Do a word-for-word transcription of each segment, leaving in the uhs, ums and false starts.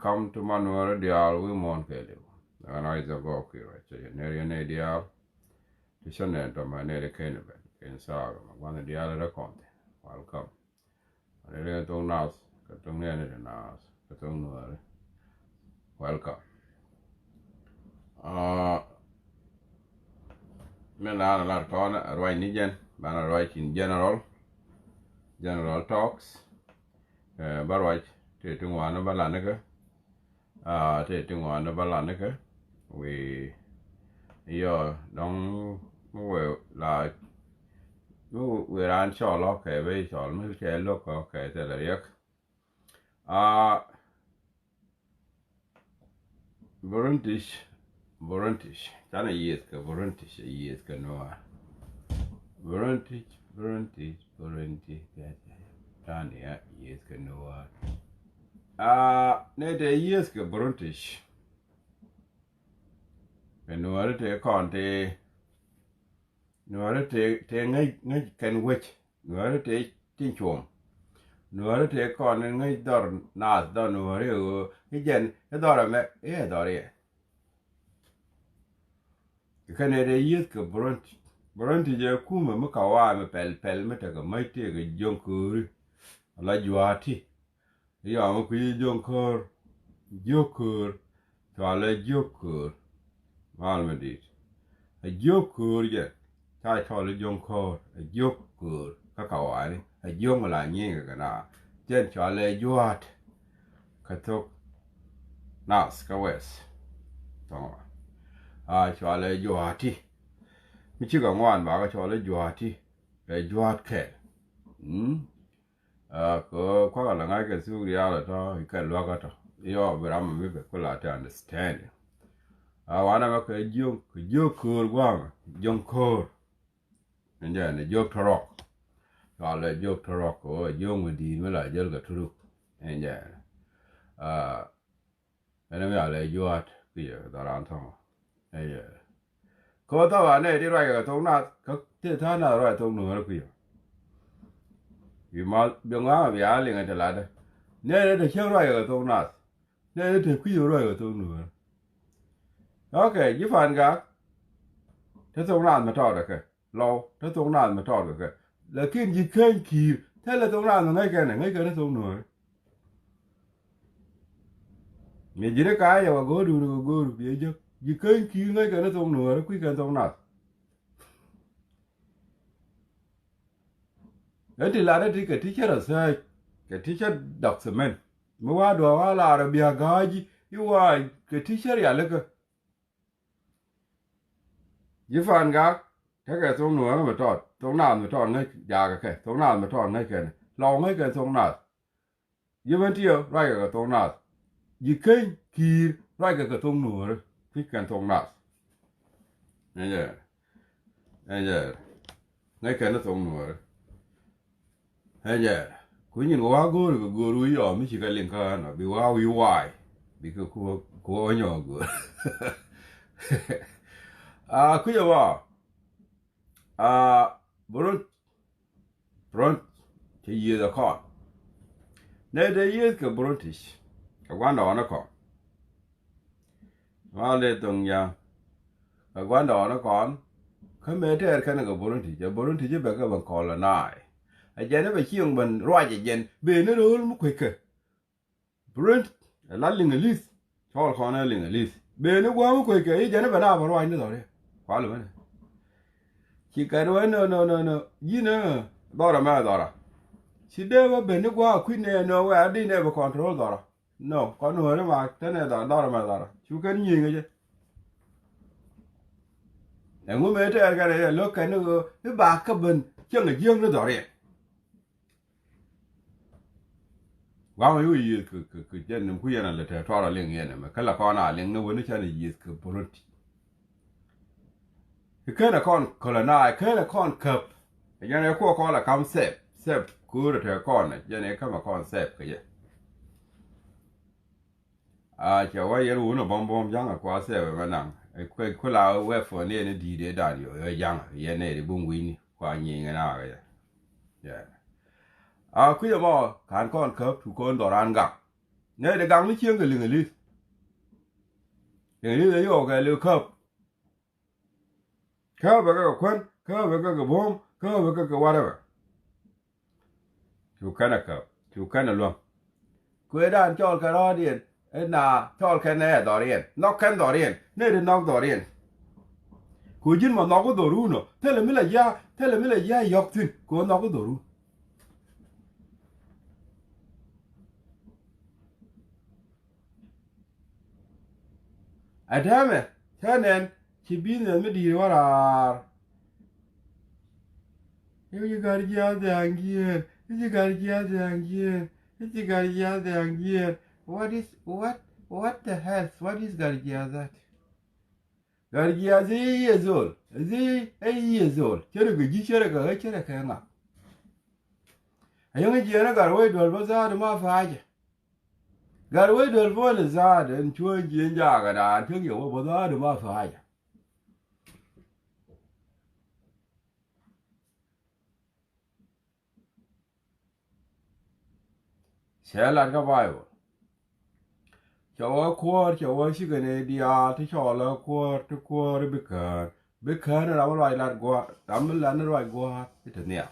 Welcome to Manuel diaal wi̱i̱ muɔ̱ɔ̱n kɛɛliw. Ɣän a ithɛ gɔɔk kiɛ ruac cɛ yɛ ner yɛ nɛy diaal. Ti cä nɛn tɔmɛ nɛy di kɛn ben kɛn saak mɛ gua̱n diaal rɛ kɔn thi̱n. Welcome. Ani ri thok nath kɛ thok nɛɛni ti nath kɛ thok nuääri. Welcome. Ah, min la na lat kɔn a ruac ni jɛn banɛ ruac in general, general talks. Eh, ba ruac ti ti ŋuani ba lanikä. Ah, ti ti ŋuani ba lanikä. Wi yɔ dɔŋ mi wee la mi wee ran cɔl ɔ kɛ bi cɔl mi cɛ lo̱k ɔ kɛ thilɛ riɛk. Ah, Burundish, Burundish. Canɛ yieth kɛ Burundish, yieth kɛ nuɔɔr. Burundish, Burundish, Burundish. Canɛ yieth kɛ nuɔɔr. Ah, nɛ tɛ yieth kɛ Burundish. Kɛ nuɔɔri tɛ kɔn tɛ nuɔɔri tɛ tɛ ŋäc ŋäc kɛn wec. Nuääri tëë tin cuɔ̱ɔ̱ŋ. Nuääri tëë kɔn in ŋäc dhɔr naath dhɔr nuääri ɣöö i̱ jɛn i̱ dhɔr ɛmɛ i̱ ɛ dhɔr yɛ. Kɛnɛ dee yieth kɛ Burundi. Burundi jɛ kumɛ mi ka wa̱a̱ mi pɛl pɛl mi tekɛ mäc tëëkɛ jiöŋ kööri. Ala jua̱a̱ti. I̱ yɔm i̱ kui̱ jiöŋ köör. Jiök köör. Cɔalɛ jiök köör. Mal mi di̱i̱t. Ɛ jiök köör jɛ. Ca cɔl i̱ jiöŋ köör. Ɛ jiök köör. Kä ka wa̱a̱ni. Ɛ jiök mi la nyiŋ kɛ kɛ na. Jɛn cɔalɛ jua̱a̱t. Kä thok. Nath kä wɛth. Thɔŋɔ. A cɔalɛ jua̱a̱ti. Mi cikɛ ŋuan ba kä cɔalɛ jua̱a̱ti. Ɛ jua̱a̱t kɛl. Mm? Ah, kɛ kuak ala ŋa̱c kɛ thuk diaal ɛ tɔ ikɛ luäk ɛ tɔ iɔ bi ram mi bɛ kula ti understand. Ah, wanɛ mɛ kɛ jiök kɛ jiök köör gua̱a̱ŋ jiök köör. Ɛn jɛ ni jiök tɔrɔk. Cɔalɛ jiök tɔrɔk kɛ wä jiök mi di̱i̱t mi la jäl kɛ turuk. Ɛn jɛ. Ah, Ɛn mi alɛ jua̱a̱t kui̱ yɛ dhɔran thɔmɔ. Ɛyɛ. Kɛ wä thɔmɔ anɛ ti ruac kɛ thok nath kä ti tha̱a̱ŋ nath ruac thok nuɔ̱ɔ̱rä kui̱ yɛ. Bi ma bi ŋɔaŋ bi a liŋɛ ti latdä. Nɛ nɛ ti cäŋ ruac kɛ thok nath. Nɛ nɛ ti kui̱ yɛ ruac kɛ thok nuɔ̱ɔ̱rä. Ok, ji̱ Pan Gak. Ti thok nath mi tɔɔt ɛ kɛ. Lɔw te thok naath mi tɔɔt kɛ kɛ. Lakin ji̱ keny ki̱i̱r thilɛ thok naath mi ŋäc kɛn ɛ ŋäc kɛn ɛ thok nuɔ̱ɔ̱ri. Mi ji̱n ɛ ka̱a̱c ɛ wä go̱o̱r duuni kɛ go̱o̱r biɛ jek ji̱ keny ki̱i̱r ŋäc kɛn ɛ thok nuɔ̱ɔ̱ri kui̱ kɛn thok naath. Ɛ ti lat ɛ ti kɛ ti cä research kɛ ti cä document mi wa duɔ̱ɔ̱k wa lar ɛ bia ga̱a̱c ji̱ i̱ wa kɛ ti cä rialikä. Ji̱ Pan Gak tekɛ thok nuɔ̱ɔ̱rä mi tɔɔt thok naath mi tɔɔt ŋäc jaakɛ kɛ thok naath mi tɔɔt ŋäc kɛn lɔw ŋäc kɛn thok naath. Ji̱ Bentiɔ ruackɛ kɛ thok naath. Ji̱ keny ki̱i̱r ruackɛ kɛ thok nuɔ̱ɔ̱rä kui̱c kɛn thok naath. Ɛn jɛ ɛn jɛ ŋäc kɛn thok nuɔ̱ɔ̱rä. Ɛn jɛ ku nyin kɛ wa go̱o̱ri kɛ go̱o̱r wi̱i̱ yɔm mi ci kɛ liŋ kä ɣän ɔ bi wa wi̱i̱ wa̱a̱y. Bi kɛ ku ku wä nyɔk go̱o̱r. A kui̱c ɛ wa a Burundi. Burundi cɛ yiëëth ɛ kɔn. Nɛ dee yiëëth kɛ Burundi kɛ gua̱ndɔɔŋni kɔn. Mal dee thoŋ ja̱a̱ŋ. Kɛ gua̱ndɔɔŋni kɔn kä mëë tɛɛr kɛn kɛ Burundi cɛ Burundi ci bɛ kɛ ben colonize. Ɛ jɛn i̱ bɛ cieŋ ben ruac ɛ jɛn ben ni ro̱o̱l mi kueckɛ. Burundi ɛ la liŋ ɛ li̱th cɔɔl kɔn ɛ liŋ ɛ li̱th ben ni gua̱a̱m mi kueckɛ i̱ jɛn i̱ bɛ na bɛ ruac ni dhɔriɛ. Kual mɛnɛ ci kɛn wee nö nö nö nö ji̱n ɛ dhɔrɛ mɛ dhɔrɛ. Ci dee bä ben ni gua̱a̱m kui̱n nɛ nö wee a di nɛ bɛ control dhɔrɛ. No kɔn nuɔ̱ɔ̱ri ma tɛnɛ dhɔr dhɔr mɛ dhɔr cu kɛn nyiŋ jɛ. Ɛŋu mëë tɛɛr kɛn ɛ lo̱k kɛn ni ɣöö i̱ ba kä ben cieŋ ɛ jiäŋ ni dhɔr yɛ. Gua̱a̱ŋ yu yiëth kɛ kɛ kɛ jɛn nim ku yɛn a lɛ tɛɛ tuɔr a liŋ yɛn ɛmɛ kä la kɔn a liŋ ni wen ni can yiëth kɛ Burundi. I̱ ken ɛ kɔn colonize ken ɛ kɔn käp. Ɛ jɛn ɛ kuɔ kɔn la kam sɛp sɛp ko̱o̱r ɛ tɛɛ kɔn ɛ jɛn ɛ käm ɛ kɔn sɛp kɛ jɛ. A cɛ wä yɛn wun ɛ bɔm bɔm ja̱ŋ ɛ kua sɛp ɛ mɛ naŋ ɛ kuɛ kula wɛ fɔn ni ɛn di̱i̱t ɛ dan yɔ yɔ ja̱ŋ yɛn ɛ ri buŋ wi̱ni kua nyiŋ ɛ na kɛ jɛ. A kui̱ ɛmɔ ka̱n kɔn käp tu kɔn dhɔran gak. Nɛ di gaŋ ni cieŋ kɛ liŋ li̱th. Liŋ li̱th ɛ yɔɔk kɛ liw käp. Käp ɛ kɛ kɛ kuän, käp ɛ kɛ kɛ buɔ̱m, käp ɛ kɛ kɛ whatever. Cu kɛn ɛ käp, cu kɛn ɛ luäŋ. Kuëëdan cɔɔl kɛ rɔɔdiɛn, ɛ na cɔɔl kɛn ɛ dhɔriɛn, nhɔk kɛn dhɔriɛn, nɛ di nhɔk dhɔriɛn. Ku ji̱n mɔ nhɔk dhɔrun ɔ, thilɛ mi la ji̱ a, thilɛ mi la ji̱ a yɔ̱k thi̱n, ku nhɔk dhɔrun. Ɛ täämɛ, tɛn ɛn, ci business mi di̱i̱t wä raar. I̱ ci gat jiath dhiaŋ jiɛɛn, i̱ ci gat jiath dhiaŋ jiɛɛn, i̱ ci gat jiath dhiaŋ jiɛɛn. What is, what, what the hell? What is gat jiath that? Gat jiath i̱ years old, i̱ i̱ years old. Cärɛ kɛ ji̱, cärɛ kɛ ɣä, cärɛ kɛ ŋa. A yäŋ jiɛɛn i̱ gat wec duel bä thaat ma fa̱a̱cä. Gat wec duel bä ni thaat ɛn cuäŋ jiɛɛn jakä daan cäŋ yɛ wä bä thaat ma fa̱a̱cä. Cɛ lat kä Bible. Cɛ wä kuäär, cɛ wä cikɛ nɛy diaal ti cɔɔl ɛ kuäär, ti kuäär bi käär. Bi käär ni ram mi ruac lat gua̱a̱r, ram mi lat ni ruac gua̱a̱r i̱ te nhial.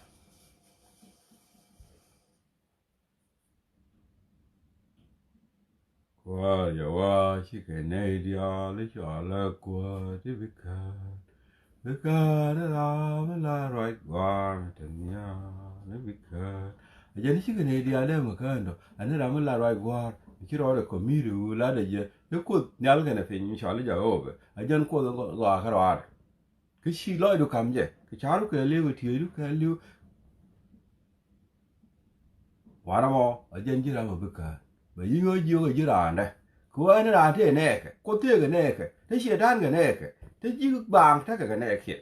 Kuäär jɛ wä cikɛ nɛy diaal i̱ cɔal ɛ kuäär ti bi käär. Bi käär ɛ ram mi la ruac gua̱a̱r te nhial i̱ bi käär. Ɛ jɛn cikɛ nɛy diaal ɛ mi käär dɔ, ɛn ram mi la ruac gua̱a̱r mi ci rɔɔdɛ kɔmiri wu lat ɛ jɛ i̱ Kuoth nhial kɛnɛ piny mi cɔal i̱ Jehova. Ɛ jɛn Kuoth ɛ gɔaa kä rɔaadɛ. Kä ci lɔcdu ka̱m jɛ, kɛ ca̱ru kɛ li̱w, kɛ tieydu kɛ li̱w. Wanɛ mɔ a jɛn ji̱ ram a bi käär. Bɛ yi̱ ŋä jiök a ji̱ raandɛ. Kɛ ɣöö ɛn raan tëë nɛɛkɛ, Kuoth tëëkɛ nɛɛkɛ, te Cɛytan kɛ nɛɛkɛ, te ji̱ baaŋ tekɛ kɛ nɛɛkiɛn.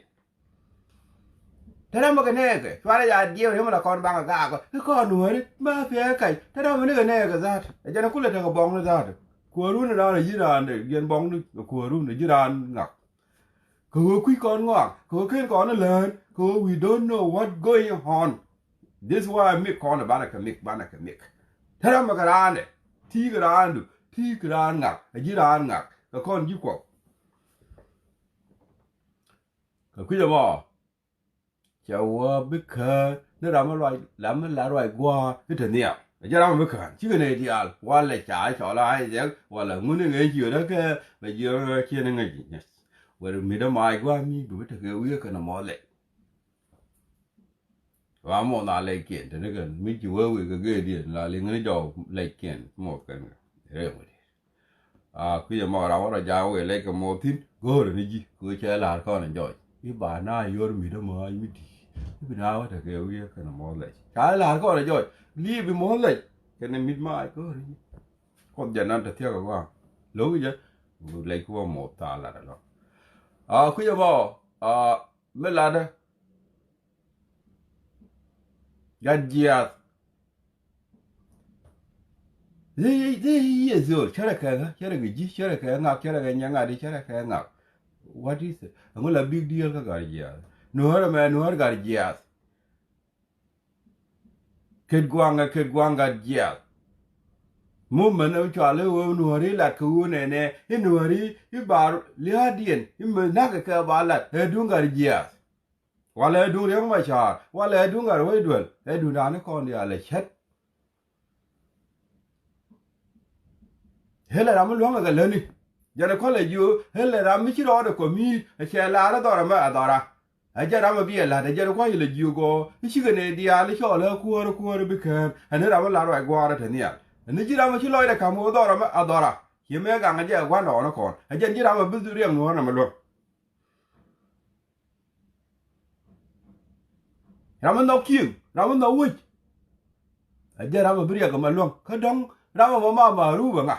Te ram a kɛ nɛɛkɛ cuarɛ ya diɛw yämɛ la kɔn baŋ a gaakɔ i̱ kɔn nuääri ma piɛ kac. Te ram a nikɛ nɛɛkɛ dhaat. Ɛ jɛn a kulɛ tekɛ bɔŋni dhaat. Kuäärun raan a ji̱ raandɛ, yɛn bɔŋni kuäärun a ji̱ raan ŋak. Kɛ ɣöö kui̱ kɔn ŋɔak, kɛ ɣöö ken kɔn lään, kɛ ɣöö we don't know what going on. This why mik kɔn banɛ kɛ mik, banɛ kɛ mik. Te ram mɛ kɛ raandɛ, ti kɛ raandu, ti kɛ raan ŋak, a ji̱ raan ŋak, kɛ kɔn ji̱ kuɔk. Kɛ kui̱c ɛmɔ, cɛ wä bi käär ni ram mi luac, ram mi la ruac gua̱a̱r i̱ te nhial. Ɛ jɛ ram mi bi käär cikɛ nɛy diaal walɛ ca cɔl a Isaac walɛ ŋun iŋɛ ciötdä kɛ bɛ jiök ciɛn iŋɛ ji̱. Wër mi dämac gua̱a̱r mi bi bi tekɛ wi̱i̱ kɛn ɛ mɔth lɛc. Wa mɔth na lɛckiɛn te ni kɛn mi ci wee wee kɛ gee diɛn la liŋ ni jɔw lɛckiɛn mɔth kɛn kɛ rɛy ŋuɔ̱t. A kui̱c ɛmɔ ram wä rɔ ja̱a̱ŋ wëë lɛc kɛ mɔth thi̱n go̱o̱rɛ ni ji̱ kɛ ɣöö cɛ la̱r kɔn ɛ jɔc i̱ ba na yɔr mi̱t ɛmɔ mi di̱i̱t i̱ bi na wä tekɛ wi̱i̱ kɛn ɛ mɔth lɛc ca la̱r kɔn ɛ jɔc li̱i̱ bi mɔth lɛc kɛn ɛ mi̱t ma go̱o̱rɛ ni. Kuoth jɛ nan te thiäk ɛ gɔaa lo̱k jɛ lɛc kuɔ mɔth thaal lat ɛlɔ. A kui̱c ɛmɔ a mi latdä gat jiaath. Dhie dhie yiëë dhol cärɛ kɛ ŋa cärɛ kɛ ji̱ cärɛ kɛ ŋak cärɛ kɛ nyɛ ŋa̱t i̱ cärɛ kɛ ŋak. What is it? Ɛŋu la big deal kä gat jiaath? Nuäär ɛmɛ nuäär gat jiaath. Ket gua̱a̱ŋ ɛ ket gua̱a̱ŋ gat jiaath. Movement ɛ cual i̱ ɣöö nuääri lat kɛ ɣöö nɛnɛ i̱ nuääri i̱ bar lia̱a̱diɛn i̱ mi na̱kɛ kɛ ba lat ɛ duŋ gat jiaath. Walɛ ɛ duŋ Riɛk Macar walɛ ɛ duŋ gat wec duel ɛ duŋ da̱a̱n i̱ kɔn diaal ɛ cät. Helɛ ram mi luäŋ ɛ kɛ lätni jɛn ɛ kɔlɛ jiö helɛ ram mi ci rɔɔdɛ kɔmi̱i̱t ɛ cɛ la̱r ɛ dhɔrɛ mɛ ɛ dhɔra. Ɛ jɛn ram ɛ bi ɛ la̱t ɛ jɛn ɛ kua̱c ilɛ jiök ɔ i̱ cikɛ nɛy diaal i̱ cɔɔl ɛ kuäär kuäär bi kään ɛn i̱ ram ɛ la̱t ruac gua̱a̱r ɛ te nhial. Ɛn i̱ ji̱ ram ɛ ci lɔcdɛ ka̱m ɣöö dhɔrɛ mɛ ɛ dhɔra. Ciɛ mëë gaŋ ɛ jɛ ɛ gua̱ndɔɔŋnikɔn ɛ jɛn ji̱ ram ɛ bi riɛk nuɔ̱ɔ̱r nɛmɛ luäŋ. Ram mi nhɔk cieŋ ram mi nhɔk wec. Ɛ jɛn ram ɛ bi riɛk ɛmɛ luäŋ kä dɔ̱ŋ ram ɛmɔ ma ma rup ɛ ŋa.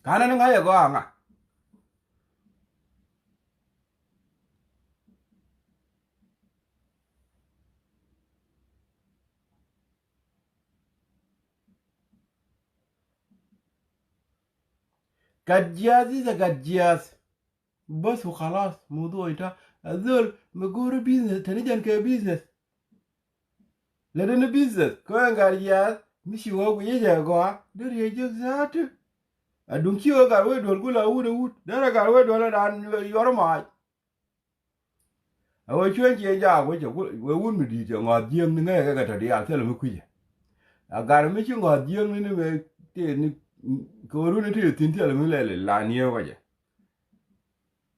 Ka̱n ɛn ŋa̱c ɛ gɔaa ŋa. Gat jiaath is a gat jiaath. Bas wa khalas, mawdhu inta. Azol ma go̱o̱r business, tani jan kɛ business. Lɛ deni business, kɛ ɣän gat jiaath. Mi ci wä guic jɛ gɔaa dee riee jek zaati. A duŋ ci wä gat wec duɔl ku la wut ɛ wut derɛ gat wec duɔl ɛ raan yuɔr mac. A wä cuɛn ciɛ jaak wä cɛ wee wut mi di̱i̱t cɛ ŋɔ̱a̱th jiäkni ŋäcɛ kɛ kɛ tɔ diaal thilɛ mi kui̱cɛ. A gat mi ci ŋɔ̱a̱th jiäkni ni mëë tëë ni kɛ wä runi tëë thi̱n thilɛ mi lɛl la niee wä jɛ.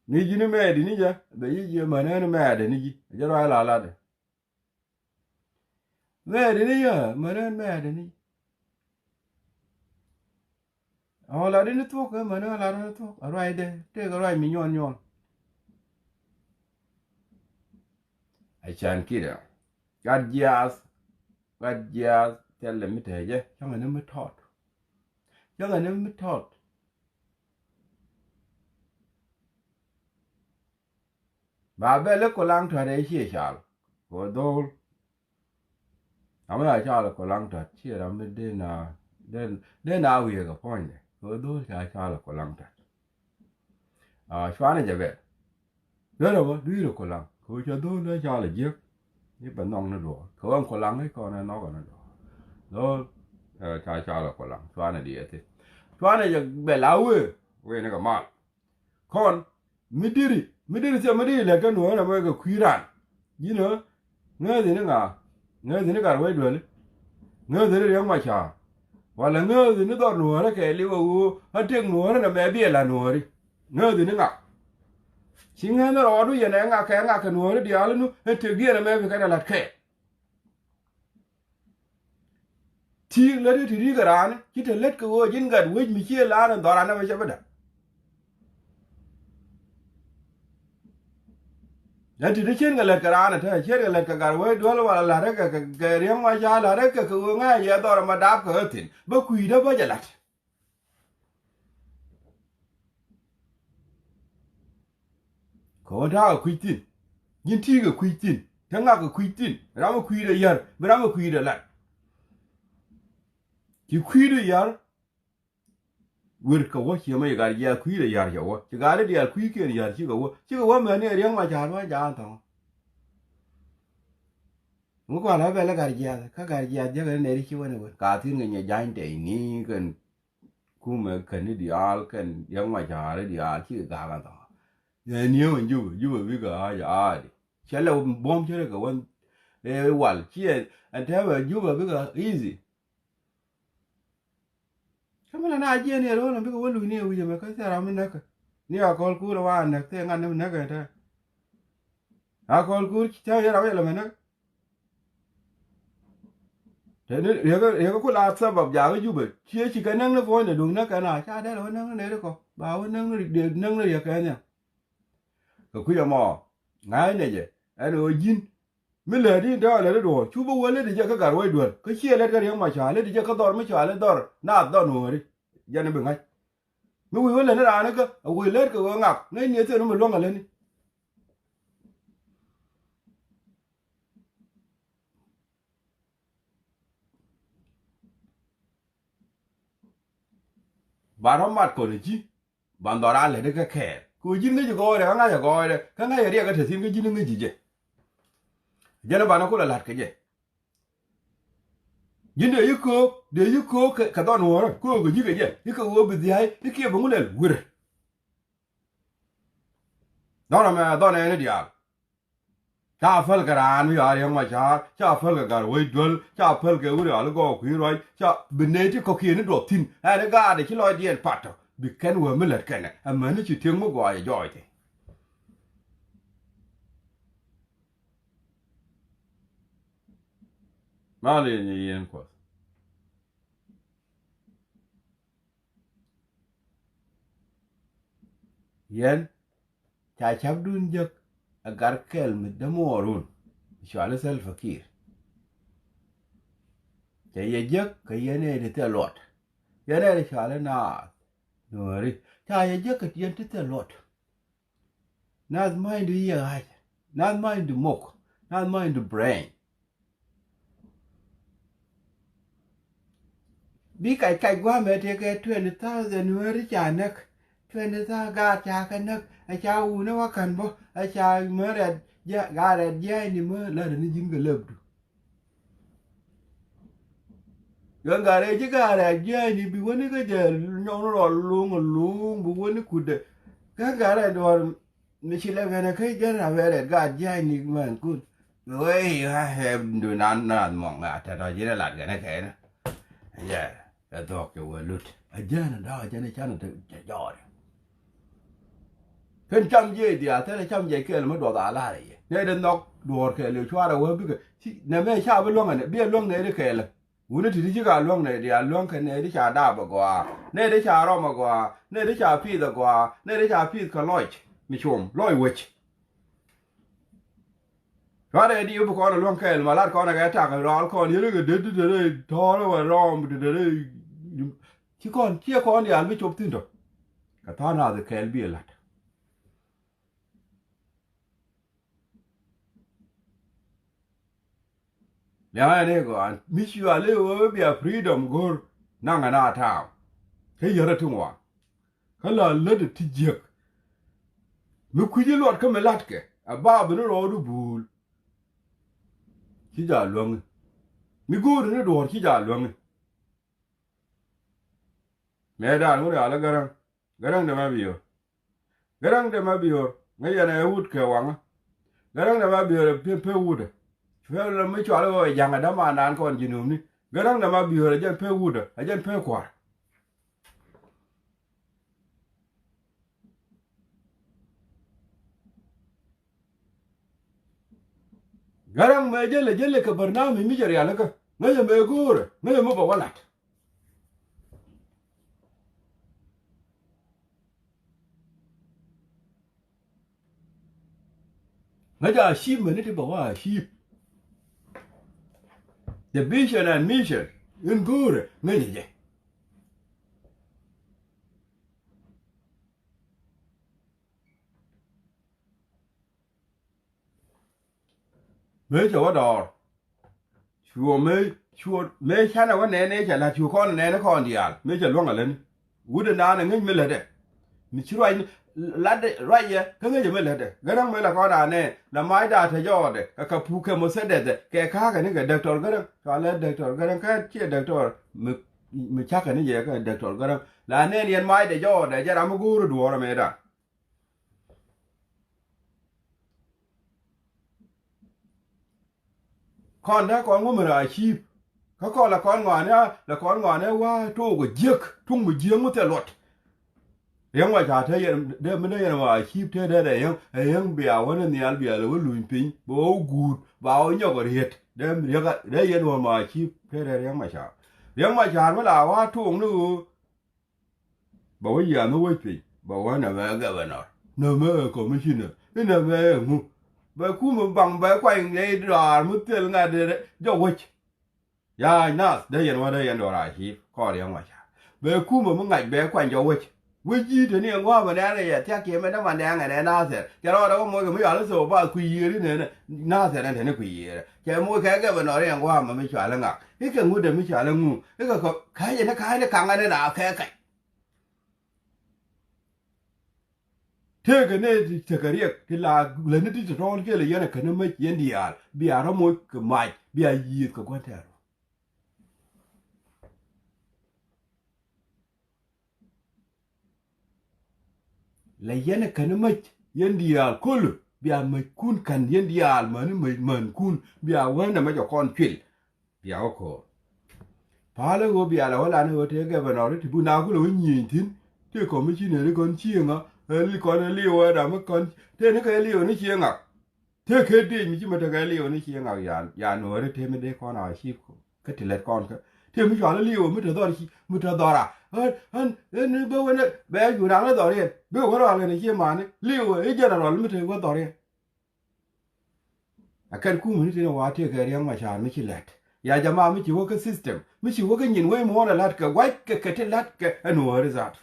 Ni ji̱ ni mɛɛdi ni jɛ bɛ yi jiɛ mänä ni mɛɛdɛ ni ji̱ a jɛ ruac la latdɛ. Mɛɛdɛ ni jɛ mänä ni mɛɛdɛ ni ji̱. Ɣän lat in thuɔ̱k kä män ɣän lat in thuɔ̱k a ruacdɛ tëëk a ruac mi nyuɔn nyuɔn. A can kidɛ gat jiaath gat jiaath thilɛ mi te jɛ cäŋɛ ni mi tɔt. Cäŋɛ ni mi tɔt. Ba bɛ lɛ kulaŋ tɔt ɛ ciɛ cal kɛ ɣöö dho̱o̱l. Ram mi ca cal kulaŋ tɔt ciɛ ram mi dee na dee na wiee kɛ puɔ̱nydɛ kɛ ɣöö dho̱o̱l ca cal kulaŋ tɔt. A cuanɛ jɛ bɛ dee rɛ bä dui̱rɛ kulaŋ kɛ ɣöö ca dho̱o̱l dee cal jiäk. Ni bɛ nhɔk ni duɔ̱ɔ̱r kɛ ɣöö ɛn kulaŋ i̱ kɔn ɛ nhɔk ɛ ni duɔ̱ɔ̱r. Dho̱o̱l ca cal kulaŋ cuanɛ diɛɛthi. Cuanɛ jɛ bɛ la wee wee ni kɛ mal. Kɔn mi diri mi diri thiɛ mi diri lɛt kä nuɔ̱ɔ̱rä mɛ kɛ kui̱ ran. Ji̱n ɣä ŋääthi ni ŋa? Ŋääthi ni gat wec duäli. Ŋääthi ni riäŋ ma ca̱a̱r. Walɛ ŋääthi ni dhɔr nuɔ̱ɔ̱rä kɛ liwä ɣöö a tëk nuɔ̱ɔ̱rä nɛ mɛ biɛ la nuɔ̱ɔ̱ri. Ŋääthi ni ŋa? Ci ŋääthi rɔɔdu yɛn ɛ ŋa kɛ ŋa kɛ nuɔ̱ɔ̱rä diaal nu ɛ tëk diɛn ɛ mɛ bi kɛn ɛ la̱t kɛɛl. Ti̱i̱k lät i̱ ti ri̱i̱k ɛ raan ci te lät kɛ ɣöö ji̱n gat wec mi cië laan in dhɔran ɛ bä cɛ bä da̱k. Ɛ ti ti cienkɛ lät kɛ raan ɛ te cienkɛ lät kɛ gat wec duel wala la̱t rɛ kɛ kɛ riäŋ ma ca la̱t rɛ kɛ kɛ ɣöö ŋa̱c yɛ dhɔr ɛmɛ dap kɛ ɣä thi̱n bä kui̱dä bä jɛ la̱t. Kɛ ɣän ta̱a̱ kɛ kui̱c thi̱n. Ji̱n ti̱i̱ kɛ kui̱c thi̱n te ŋak kɛ kui̱c thi̱n ram kɛ kui̱dɛ yär bi ram kɛ kui̱dɛ lat. Ci kui̱dɛ yär. Wer kɛ wä ciɛ mɛ ci gat jiath kui̱dɛ yär cɛ wä ci gat diaal kui̱kiɛn yär cikɛ wä cikɛ wä mɛni ɛ riäŋ ma ca̱a̱r wä ja̱a̱n thɔ̱ŋ. Ŋu kɔn la bɛl ɛ gat jiath kä gat jiath jiäk ɛn nɛri ci wä ni wä ka thi̱n kɛ nyɛ ja̱ny tɛy ni kɛn. Kumɛ kɛn ni diaal kɛn yäŋ ma ca̱a̱ri diaal ci ga̱a̱k a dhɔaar. Yɛ nieu in Jubɛ Jubɛ bikɛ ɣaac a aadi cɛ lɛ buɔ̱m cä rɛ kɛ wä. Ëë wal ci ɛ ɛn tɛmɛ Jubɛ bikɛ easy. Kä mi lɛ na jiɛn yɛ ro̱o̱l in bikɛ wä luny ni ɛ wi̱c ɛmɛ kä thil ram mi näk kɛ ni a kɔl kuur ɛ wa näk thil ŋa̱t ni mi näk kɛ tɛ. A kɔl kuur cä yɛ ram yɛ lɛ mɛ näk. Teni riɛkä riɛkä ku la sabab jakä Jubɛ ciɛ ci kɛ näk ni puɔ̱nydɛ duŋ näk kɛn a ca dɛl wä näk ni neri kɔ ba wä näk ni riɛk kɛn nhiam. Kɛ kui̱c ɛmɔ ŋa̱cnɛ jɛ ɛn ɣöö ji̱n mi lät in te ɣä lät i̱ duɔ̱ɔ̱r cu bä wä lät i̱ jɛ kä gat ruɔ̱c duel kä ciɛ lät kä riɛk ma ca lät i̱ jɛ kä dhɔr mi ca lät dhɔr naath dhɔr nuɔ̱ɔ̱ri. Jɛn i̱ bi ŋa̱c mi wi̱i̱ wä lät ni raan ikä a wi̱i̱ lät kɛ ɣöö ŋak ŋäcni ɛ thiɛn mi luäŋ a lätni. Ba rɔ mat kɔn ji̱ ban dhɔran lätdi kä kɛɛr kɛ ɣöö ji̱n ŋäci gɔɔydɛ kä ŋa̱cä gɔɔydɛ kä ŋa̱cä riɛk kä te thi̱n kä ji̱n ŋäci jɛ. Jɛn banɛ kulɛ la̱t kɛ jɛ. Ji̱n dee yi köök dee yi köök kɛ dhɔn wä rä köök kɛ ji̱ kɛ jɛ i̱ kɛ ɣöö bi dhia̱a̱c i̱ kiɛ bi ŋu lɛl wirɛ. Dhɔn ɛmɛ dhɔn ɛn i̱ diaal. Ca päl kɛ raan mi yaar yäŋ ma ca̱a̱r ca päl kɛ gat wec duel ca päl kɛ wuri ali gɔɔk kui̱ ruac ca bi ney ti kɔ̱kiɛn ni duɔth thi̱n ɛn i̱ gaatdɛ ci lɔcdiɛn pattɔ bi kɛn wee mi lät kɛnɛ. Amäni ci tiek mi gɔaa yɛ jɔɔc thi̱n. Mal yɛ nyi yien kuɔth. Yɛn ca ca̱pdun jek ɛ gat kɛl mi dämuɔɔrun. Cuali Salva Kiir. Cɛ yɛ jek kɛ yɛn ɛ ti thil luɔt. Yɛn ɛ ti cuali naath nuɔɔri ca yɛ jek kɛ yɛn ti thil luɔt. Naath ma̱a̱cdu yiëë ɣa̱cä. Naath ma̱a̱cdu mok. Naath ma̱a̱cdu brain. Bi kac kac gua̱a̱mɛ tëëkɛ twenty thousand nuääri ca näk. Twenty thousand gaat ca kɛ näk ɛ ca wuni wä ka̱n bä ɛ ca mär rɛt jia̱ gaat rɛt jia̱a̱cni mä la̱rä ni ji̱n kɛ läpdu. Ɣän gat rɛy ji̱ gat rɛy jiääcni bi wäni kä jɛ nyɔk ni rɔ luŋ luŋ bi wäni kutdɛ. Kä gat rɛy duɔ̱ɔ̱r mi ci lɛ ɣän kä jɛn a bɛ rɛy gat jiääcni män kun. Bi wee i̱ ɣä hɛp du nan naath mɔŋ a tɛt ɔ ji̱n ɛ lat ɣän ɛ kɛn. Yɛ ɛ dhuɔ̱k cɛ wee lut a jiääcni da̱a̱k a jɛn ɛ can ɛ jɔɔr. Kɛn cam jiɛc diaal thilɛ cam jiɛc kɛɛl mi duɔth a lar ɛ yɛ nɛy dee nhɔk duɔ̱ɔ̱r kɛɛl yɛ cuarɛ wee bikɛ. Nɛ mɛ ca bi luäŋ ɛnɛ bi ɛ luäŋ nɛy di kɛɛl. Wuni ti ti ci ka luäŋ nɛy di a luäŋ kɛ nɛy di ca daap ɛ gɔaa nɛy di ca rɔm ɛ gɔaa nɛy di ca piith ɛ gɔaa nɛy di ca piith kɛ lɔc mi cuɔm lɔc wec. Cuarɛ di bi kɔn ɛ luäŋ kɛɛl ma lat kɔn ɛ kɛ tak rɔal kɔn yɛn kɛ det ti te rɛy tɔɔrɛ wɛ rɔm ti te rɛy. Ci kɔn ciɛ kɔn diaal bi cop thi̱n tɔ. Kɛ tha̱a̱ŋ naath kɛɛl bi ɛ la̱t. Liaŋɛ ni gɔaa mi cuali ɣöö bia freedom go̱r naŋɛ na taaw. Kä yärä ti ŋuan kä la lätdɛ ti jiäk. Mi kui̱ci luɔt kä mi la̱tkɛ a bath ni rɔɔdu buul. Ci jaa luäŋi mi go̱o̱ri ni duɔ̱ɔ̱r ci jaa luäŋi. Mëë daan wun rial ɛ Gäräŋ. Gäräŋ dɛ ma biöör. Gäräŋ dɛ ma biöör ŋäc yɛn ɛ wut kɛ waŋä. Gäräŋ dɛ ma biöör ɛ pek wut ɛ. Cuɛ lɛ mi cual ɛ ɣöö ɛ ja̱ŋ ɛ dämandan kɔn ji̱ nöömni. Gäräŋ dɛ ma biöör ɛ jɛn pek wut ɛ ɛ jɛn pek kua̱r. Gäräŋ mëë jälɛ jälɛ kɛ bärnami mi jɛ rialikä ŋäcɛ mëë go̱o̱rɛ ŋäcɛ mi bɛ wä la̱t. Ŋäcɛ achievement ni ti bɛ wä achieve. The vision and mission in go̱o̱rɛ ŋäcɛ jɛ. Mëë cɛ wä dɔɔr. Cuɔ mëë cuɔ mëë canɛ wä nɛɛnɛ cɛ la̱t cuɔ kɔn nɛɛnɛ kɔn diaal mëë cɛ luäŋ alɛni. Wut ɛ naan ɛ ŋäc mi lätdɛ. Mi ci ruac ni latdɛ ruacɛ kä ŋäcɛ mi lätdɛ. Gäräŋ mëë la kɔn anɛ la macda te jɔɔdɛ kɛ kɛ puk kɛ muthdɛthɛ kɛ ka̱a̱kɛ ni kɛ däktɔr Gäräŋ. Cua lɛ däktɔr Gäräŋ kä ciɛ däktɔr mi mi cakɛ ni jɛ kɛ däktɔr Gäräŋ. La nɛn yɛn macdɛ jɔɔdɛ jɛ ram mi go̱o̱r duɔ̱ɔ̱r ɛmɛɛda. Kɔn dee kɔn ŋu mi raa ciip. Kä kɔn la kɔn ŋɔaani a la kɔn ŋɔaani a wa took a jiäk tuŋ mi jiäk ŋu thil luɔt. Riɛŋ Macar te yɛn dee mi dee yɛn ma ciip te dee dee yɛn ɛ yɛn bia wä ni nhial bia lɛ wä luny piny bɛ wä wä guut ba wä nyɔk a riet dee riɛk a dee yɛn wä ma ciip te dee Riɛŋ Macar. Riɛŋ Macar mi la wa took ni ɣöö bɛ wä yiath mi wec piny bɛ wä nɛmɛ ɛ governor nɛmɛ ɛ commissioner inɛmɛ ɛ ŋu. Bɛ kumɛ baŋ bɛ kuany nɛy dɔaar mi thil ŋa̱t jɔk wec. Ya nath dee yɛn wä dee yɛn dɔɔr a ciip kɔɔr yɛn wä ca bɛ kumɛ mi ŋa̱c bɛ kuany jɔk wec. Wec ji̱ te ni ɛn gua̱a̱mɛ nɛɛn kɛ yɛ thia̱k kiɛ mɛ däman nɛɛŋɛ nɛ nathɛr cɛ rɔɔdɛ wä moc kɛ mi yɔal i̱ thok ba kui̱ yiëër inɛnɛ. Nathɛr ɛn te ni kui̱ yiëërɛ cɛ moc kɛ governor yɛn gua̱a̱mɛ mi cual iŋak. I̱ kɛ ŋut dee mi cual iŋu i̱ kɛ kɔ ka̱cɛ ni ka̱cni kaŋä ni na kɛ kac. Tëëkɛ nɛy ti tekɛ riɛk ti la lätni ti tɔ̱tɔ̱l kiɛ lɛ yɛn ɛ känä mäc yɛn diaal bia rɔ moc kɛ mac bia yiëëth kɛ gua̱n tɛɛr. Lɛ yɛn ɛ känä mäc yɛn diaal kolö bia mäckun kän yɛn diaal mäni mäckun bia wänɛ mäc ɛ kɔn cuil. Bia wä ko̱o̱r. Palä ɣöö bia lɛ wä lan ɣöö tëë gɛbɛnɔri ti bu na kulɛ wä nyieny thi̱n. Tëë kɔmicineri kɔn cieŋä ɛ li kɔn ɛ liwä ɛ dam kɔn tëë ni kɛ liwä ni cieŋä. Tëë kɛ dec mi ci mi tekɛ liwä ni cieŋä yan yan nuɔri tëë mi dee kɔn a cip kä ti lɛt kɔn kä tëë mi cual liwä mi te dhɔr ci mi te dhɔra. Ɣän ɣän ɣän bä wen bɛ cu naŋ ni dhɔriɛn bä wä rɔal ɣän cie mani liwä i̱ jɛnɛrɔl mi te wä dhɔriɛn. Ɛ kɛn kumä ni tin wa tëëkɛ Riɛk Macar mi ci lɛt ya jama mi ci wä kä system mi ci wä kä nyin wec muɔ̱ɔ̱n ɛ la̱t kɛ gua̱c kɛ kɛ ti la̱t kɛ ɛ nuɔ̱ɔ̱ri dhat.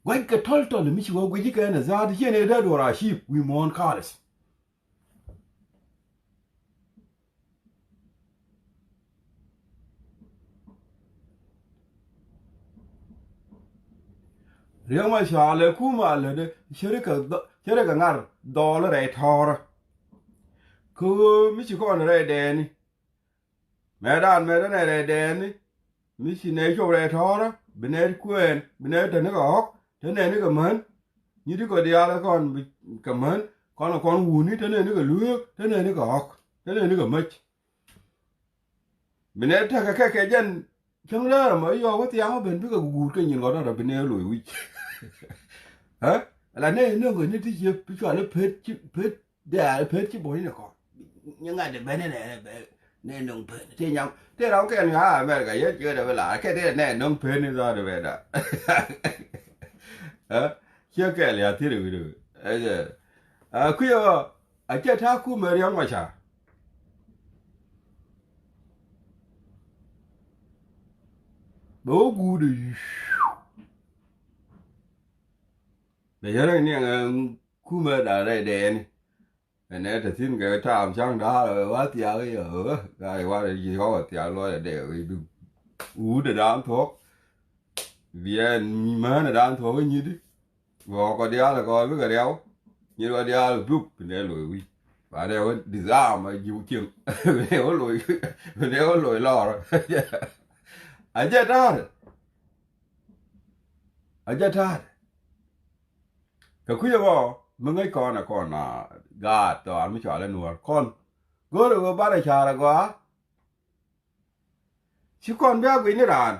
Gua̱c kɛ tɔl tɔl mi ci wä guici kɛ ɛn ɛ dhat ciɛ ni dee duɔr a cip wi̱i̱ muɔ̱ɔ̱n kalis. Riek Machar lɛ kumɛ a lätdɛ, cärikɛ dhɔ-, cärikɛ ŋar dhɔɔl rɛy tɔ̱ɔ̱rä. Kä ɣöö mi ci kɔn rɛy dɛɛni. Mɛtdan mɛtdä nɛ rɛy dɛɛni. Mi ci nɛy cop rɛy tɔ̱ɔ̱rä, bi nɛy kuɛɛn, bi nɛy täni kɛ ɣɔ̱k, te nɛni kɛ män. Nyi̱t ti kɔ diaal kɔn bi kɛ män, kɔn kɔn wuni, te nɛni kɛ lueek, te nɛni kɛ ɣɔ̱k, te nɛni kɛ mäc. Bi nɛy tekɛ kɛ kɛ jɛn cäŋ läär ɛmɔ i̱ yɔɔk wä thiaŋ wä ben bikɛ guut kɛ nyin kɔn rɔ bi nɛy loc wi̱c. Ɛ? Ala nɛy nöŋ kɛ ni ti cië bi cual i̱ pet ci pet dɛɛr pet ci bo̱cni kɔn. Nyi ŋa̱t i̱ ben inɛ nɛ ben nɛ nöŋ pen ti nyam ti ram kɛn ŋa̱ America yɛn cië dɛ bi laar kɛ ti nɛ nöŋ pen i̱ dhɔr i̱ ben da. Ɛ? Cië kɛl ya thiri wi̱n i̱ ɛ jɛ. Ɛ kui̱ ɛ a cɛ ta̱a̱ kumɛ Riek Machar. Bɛ wä guut i̱ bɛ yɛn rɛŋ ni ɛŋ kumɛ da̱a̱n rɛy dɛɛni. Ɛn ɛ te thi̱n kɛ ta̱a̱m ca̱ŋ da̱a̱r ɛ wa thiaak i̱ ɛ ɣöö ka i̱ wa rɛ ji̱ kɔk ɛ thiaak luɔc ɛ dɛɛ wi̱i̱ bi wut ɛ da̱a̱n thuɔ̱k. Biɛ mään ɛ da̱a̱n thuɔ̱k i̱ nyi̱t i̱. Gɔɔk kɔ diaal kɔ bikɛ riaw. Nyin kɔ diaal buk bi nɛ loc wi̱c. Ba nɛ wä disarm a jiw cieŋ. Bi nɛ wä loc, bi nɛ wä loc lɔr. A jɛ ta̱a̱r. A jɛ ta̱a̱r. Kɛ kui̱ ɛmɔ mi ŋäc kɔn ɛ kɔn a gaat dhɔaar mi cɔal ɛ Nuɔ̱ɔ̱r kɔn. Go̱o̱rɛ ɣöö barɛ ca̱r ɛ gɔaa. Ci kɔn bia guic ni raan.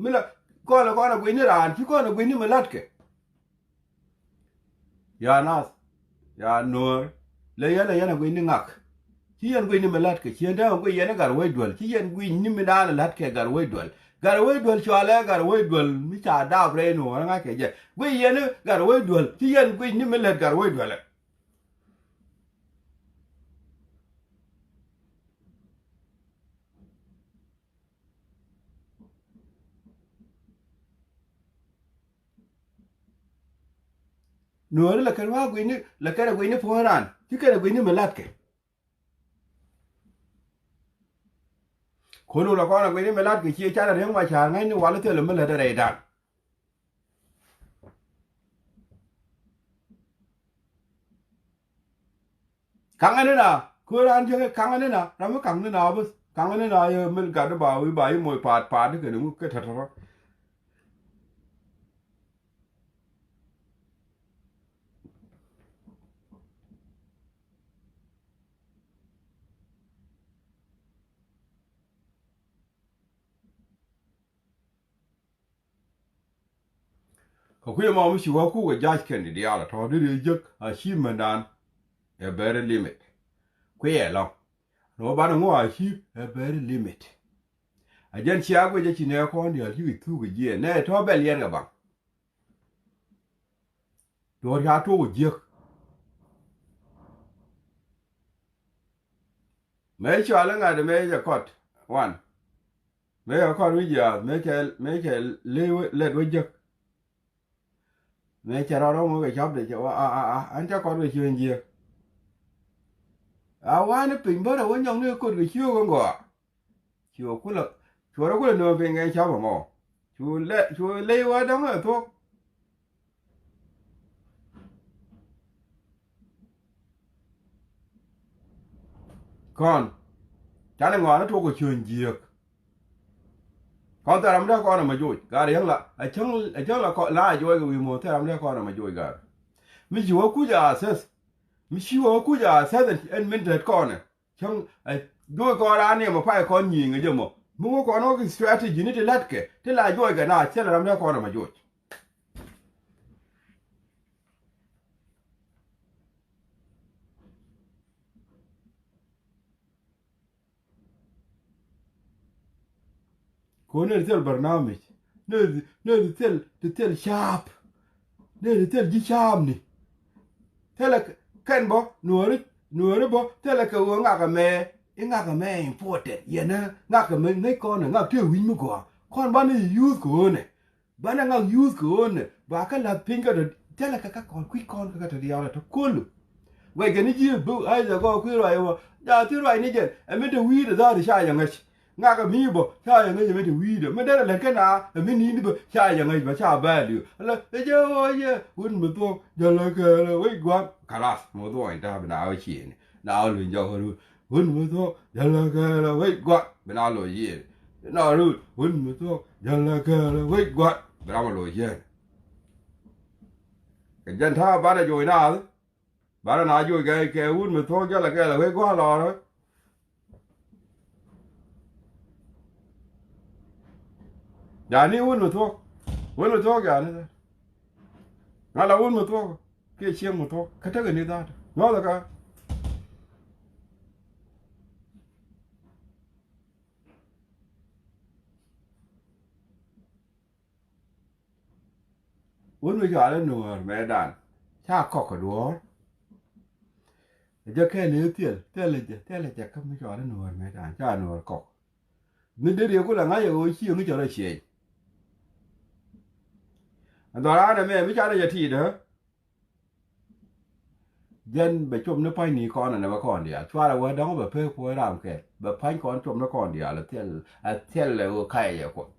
Mi la kɔn ɛ kɔn ɛ guic ni raan ci kɔn ɛ guic ni mi la̱tkɛ. Ya nath, ya Nuɔ̱ɔ̱r, lɛ yɛn ɛ yɛn ɛ guic ni ŋak. Ci yɛn guic ni mi la̱tkɛ, ci yɛn täämɛ guic yɛn ɛ Gatwec Dual, ci yɛn guic ni mi daan ɛ la̱tkɛ Gatwec Dual. Gatwec Dual cɔalɛ Gatwec Dual mi ca daap rɛy Nuɔ̱ɔ̱r ɛ ŋa̱ckɛ jɛ. Guic yɛn ɛ Gatwec Dual, ci yɛn guic ni mi lät Gatwec Dual ɛ. Nuɔ̱ɔ̱ri lɛ kɛn wa gui̱ni, lɛ kɛn a gui̱ni puɔ̱n ran, ci kɛn a gui̱ni mi latkɛ. Kun wulɛ kɔn a gui̱ni mi latkɛ ciɛ car a Riek Machar ŋäcni wal thilɛ mi lät a rɛydan. Kaŋä ni na, kuäär an jiäk kaŋä ni na, ram mi kaŋ ni na bäth. Kaŋä ni na yɛ mil gat ba wi̱i̱ ba i̱ moc paat paat kɛn iŋu kɛ tɔ̱tɔ̱. Kɛ kui̱ ɛmɔ mi ci wä kuk ɛ ja̱c kɛn di diaal ɛ tɔ̱ di ri jek achievement dan ɛ very limit. Kui̱ ɛlɔ̱ŋ. Ni wä banɛ ŋuɔ achieve ɛ very limit. A jɛn cia guic ɛ ci nɛ kɔn diaal ci wi̱c thuk ɛ jiɛɛn nɛ tɔ̱ bɛl yɛn kɛ baŋ. Duɔ̱ɔ̱r ca tuɔk ɛ jiäk. Mëë cɔal iŋa̱t mëë jɛ kɔt wan. Mëë jɛ kɔt wi̱c jiaath mëë cɛ, mëë cɛ ley wä, lɛt wä jek. Mëë cɛ rɔɔd wä ŋuɔ̱k kɛ cɔpdɛ cɛ wa a a a an cä kɔt kɛ ciöny jiäk. A wani piny bärɛ wä nyɔkni kot kɛ ciöök in gɔaa. Ci wä kulɛ, ci wä rɔ kulɛ nööŋ piny kɛ cɔp ɛmɔ. Cu lɛ, cu ley wä dɔ̱ŋ ɛ thuɔ̱k. Kɔn canɛ ŋɔaani tuɔk kɛ ciöny jiääk. Kɔn thil ram dee kɔn ɛmɛ joc gat yäŋ la a cäŋ, a cäŋ la kɔn la a juɔc kɛ wi̱i̱ muɔ̱ɔ̱n thil ram dee kɔn ɛmɛ joc gat. Mi ci wä kuc a assess, mi ci wä kuc a assess ɛn min tɛt kɔn ɛ. Cäŋ ɛ duɔ̱ɔ̱c kɔn raan ni ɛmɔ pay kɔn nyiŋ ɛ jɛ mɔ. Mi wä kɔn wä kɛ strategy ni ti la̱tkɛ ti la juɔc kɛ na thil ram dee kɔn ɛmɛ joc. Kɔn nɛ ti thil barnamij, nɛ ti, nɛ ti thil, ti thil caap, nɛ ti thil ji̱ caapni. Thilɛ kɛn bä nuɔ̱ɔ̱ri, nuɔ̱ɔ̱ri bä thilɛ kɛ ɣöö ŋakɛ mɛ, i̱ ŋakɛ mɛ important yɛn ɛ ŋakɛ mɛ ŋäc kɔn ɛ ŋak tëë wi̱c mi gɔaa kɔn banɛ yuth kɛ ɣöö nɛ. Banɛ ŋak yuth kɛ ɣöö nɛ ba kä la̱th piny kä tɔ thilɛ kɛ kä kɔn kui̱c kɔn kä kä tɔ diaal ɛ tɔ kolu. Guɛckɛ ni ji̱ bi Isaac gɔɔ kui̱ ruac ɛ wä ja thi ruac ni jɛn ɛ min te wi̱i̱dɛ dha̱a̱r i̱ ca yɛ ŋäc. Ŋakɛ mi bä ca yɛ ŋäc ɛmɛ ti wi̱i̱dɛ mi derɛ lät kä na ɛ mi ni̱n bä ca yɛ ŋäc bä ca bɛɛl yö. Ala ɛ jɛ ɣöö yɛ wut mi thuɔ̱k jälä kɛɛlɛ wec gua̱n. Kalas mi thuɔ̱k in ta̱a̱ bi na ɣä ciëëni na ɣä luny jɔk ɣä rut. Wut mi thuɔ̱k jälä kɛɛlɛ wec gua̱n bi na loc yiëëni. Na rut wut mi thuɔ̱k jälä kɛɛlɛ wec gua̱n bi na mɛ loc yiëëni. Kɛ jɛn ta̱a̱ banɛ joc naath. Banɛ na joc kɛ kɛ wut mi thuɔ̱k jälä kɛɛlɛ wec gua̱n lɔɔrä. Jani wun mi thuɔ̱k. Wun mi thuɔ̱k jani. Ŋa la wun mi thuɔ̱k kiɛ cieŋ mi thuɔ̱k kä tekɛ ni dhaat nyuɔthɛ kä. Wun mi cɔal i̱ nuɔ̱ɔ̱r mɛɛdan ca kɔk kɛ duɔ̱ɔ̱r. Jɛ kɛɛl i̱ thil thil jɛ thil jɛ kä mi cɔal i̱ nuɔ̱ɔ̱r mɛɛdan ca nuɔ̱ɔ̱r kɔk. Mi dee riek ku la ŋa̱c ɛ ɣöö cieŋ i̱ cɔl ɛ ciɛɛc. Ɛn dhɔran ɛmɛ mi canɛ jɛ ti̱i̱t ɛ. Jɛn bɛ cop ni pa̱ny ni kɔn ɛn ɛ bɛ kɔn diaal cuarɛ wee dɔ̱ŋ bɛ pek puɔ̱i ram kɛl bɛ pa̱ny kɔn cop ni kɔn diaal ɛ thil ɛ thil ɛ ɣöö kac ɛ jɛ kuɔth.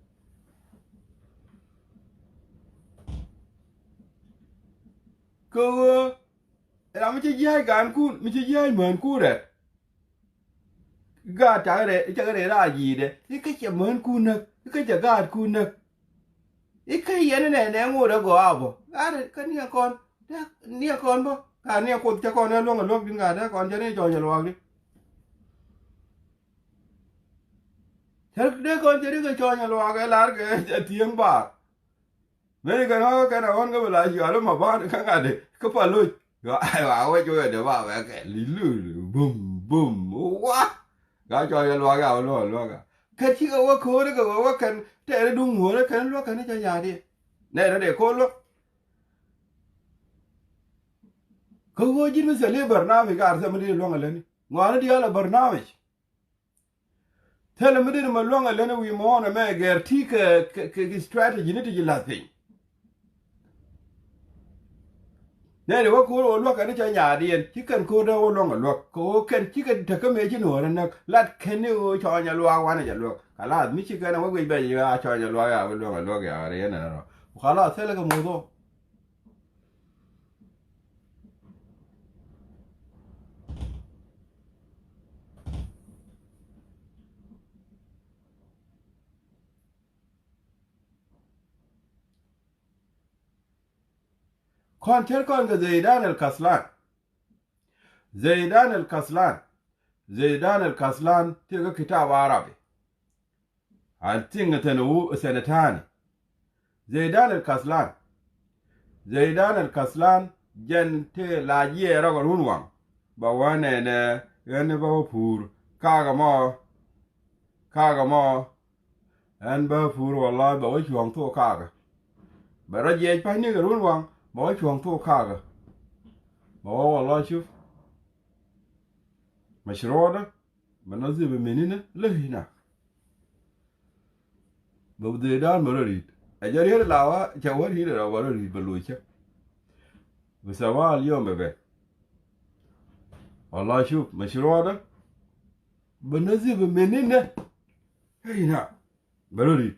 Kɛ ɣöö ram mi ci jiääc gaankun mi ci jiääc mänkun rɛk. Gaat cakɛ rɛɛ cakɛ rɛɛ raa ji̱i̱dɛ i̱ kä cɛ mänkun näk i̱ kä cɛ gaatkun näk. I̱ kä yɛn inɛ nɛ ŋot ɛ gɔaa bä gaat kä niɛ kɔn niɛ kɔn bä gaat niɛ kuoth cɛ kɔn ɛ luäŋ ɛ luäk din gaat ɛ kɔn cɛ ni cɔny ɛ luaak di. Cɛ dee kɔn cɛ ri kɛ cɔny ɛ luaak ɛ lar kɛ ɛ ti̱eŋ baar. Mëë kɛn ɣä kɛn ɛ ɣɔn kä bi la cual ma ban kä ŋa̱t kä pa loc. Wa wec wec de ba wek kɛ li lu bum bum wa. Ga cɔl yɛ luak ya wä luak luak ya. Kɛn cikɛ wä ko̱o̱ri kɛ wä wä kɛn tɛɛri duŋ ŋuɔ̱ɔ̱ri kɛn luak kɛn cɛ nyaat yɛ. Nɛ rɛ de ko̱o̱r luak. Kä ɣöö ji̱n mi thil i̱ barnamij ka ar thɛm mi di luaŋ ɛ läni ŋɔaani diaal ɛ barnamij. Thilɛ mi deri mɛ luäŋ ɛ leni wi̱i̱ muɔ̱ɔ̱n ɛmɛ gɛr ti kɛ kɛ kɛ strategy ni ti ji̱ la̱th piny. Nɛɛni wä ko̱r wä luäk kɛn i̱ cɛ nyaadiɛn ci kɛn ko̱r dee wä luäŋ ɛ luäk kɛ wä kɛn ci kɛn tekä mëë ci nuɔ̱ɔ̱r ɛ näk lat kɛn ni ɣöö cɔɔny ɛ luaak wanɛ cɛ luäk. Kalath mi ci kɛn ɛ wä guic bɛc i̱ a cɔɔny ɛ luaak ya wä luäŋ ɛ luäk ya riɛn ɛn rɔ. Kalath thilɛ kɛ muth wä. Kɔn cär kɔn kɛ Zeidan el Kaslan. Zeidan el Kaslan. Zeidan el Kaslan tëëkä kitab Arabi. An thiŋ ɛ thɛn wu ɛ thɛn ɛ ta̱a̱ni. Zeidan el Kaslan. Zeidan el Kaslan jɛn tëë la jiɛɛr rɔk ɛ run waŋ. Ba wä nɛnɛ ɣän ni ba wä puur. Kakä mɔ. Kakä mɔ. Ɛn bä pur wala bɛ wä cuɔ̱ŋ thok kakä. Bɛ rɔ jiɛc pa̱nyni kɛ run waŋ bɛ wä cuɔ̱ŋ thok kakä. Bɛ wä wala cuf. Mashruada bɛ nadhif mini̱n lä hina. Bɛ dhiedan bɛ rɔ ri̱t ɛ jɛ riet la wa cɛ wä ri̱t rɔ bɛ rɔ ri̱t bɛ loc cä. Bi sawal yom bɛ bɛ. Wala cuf mashruada. Bɛ nadhif mini̱n lä hina. Bɛ rɔ ri̱t.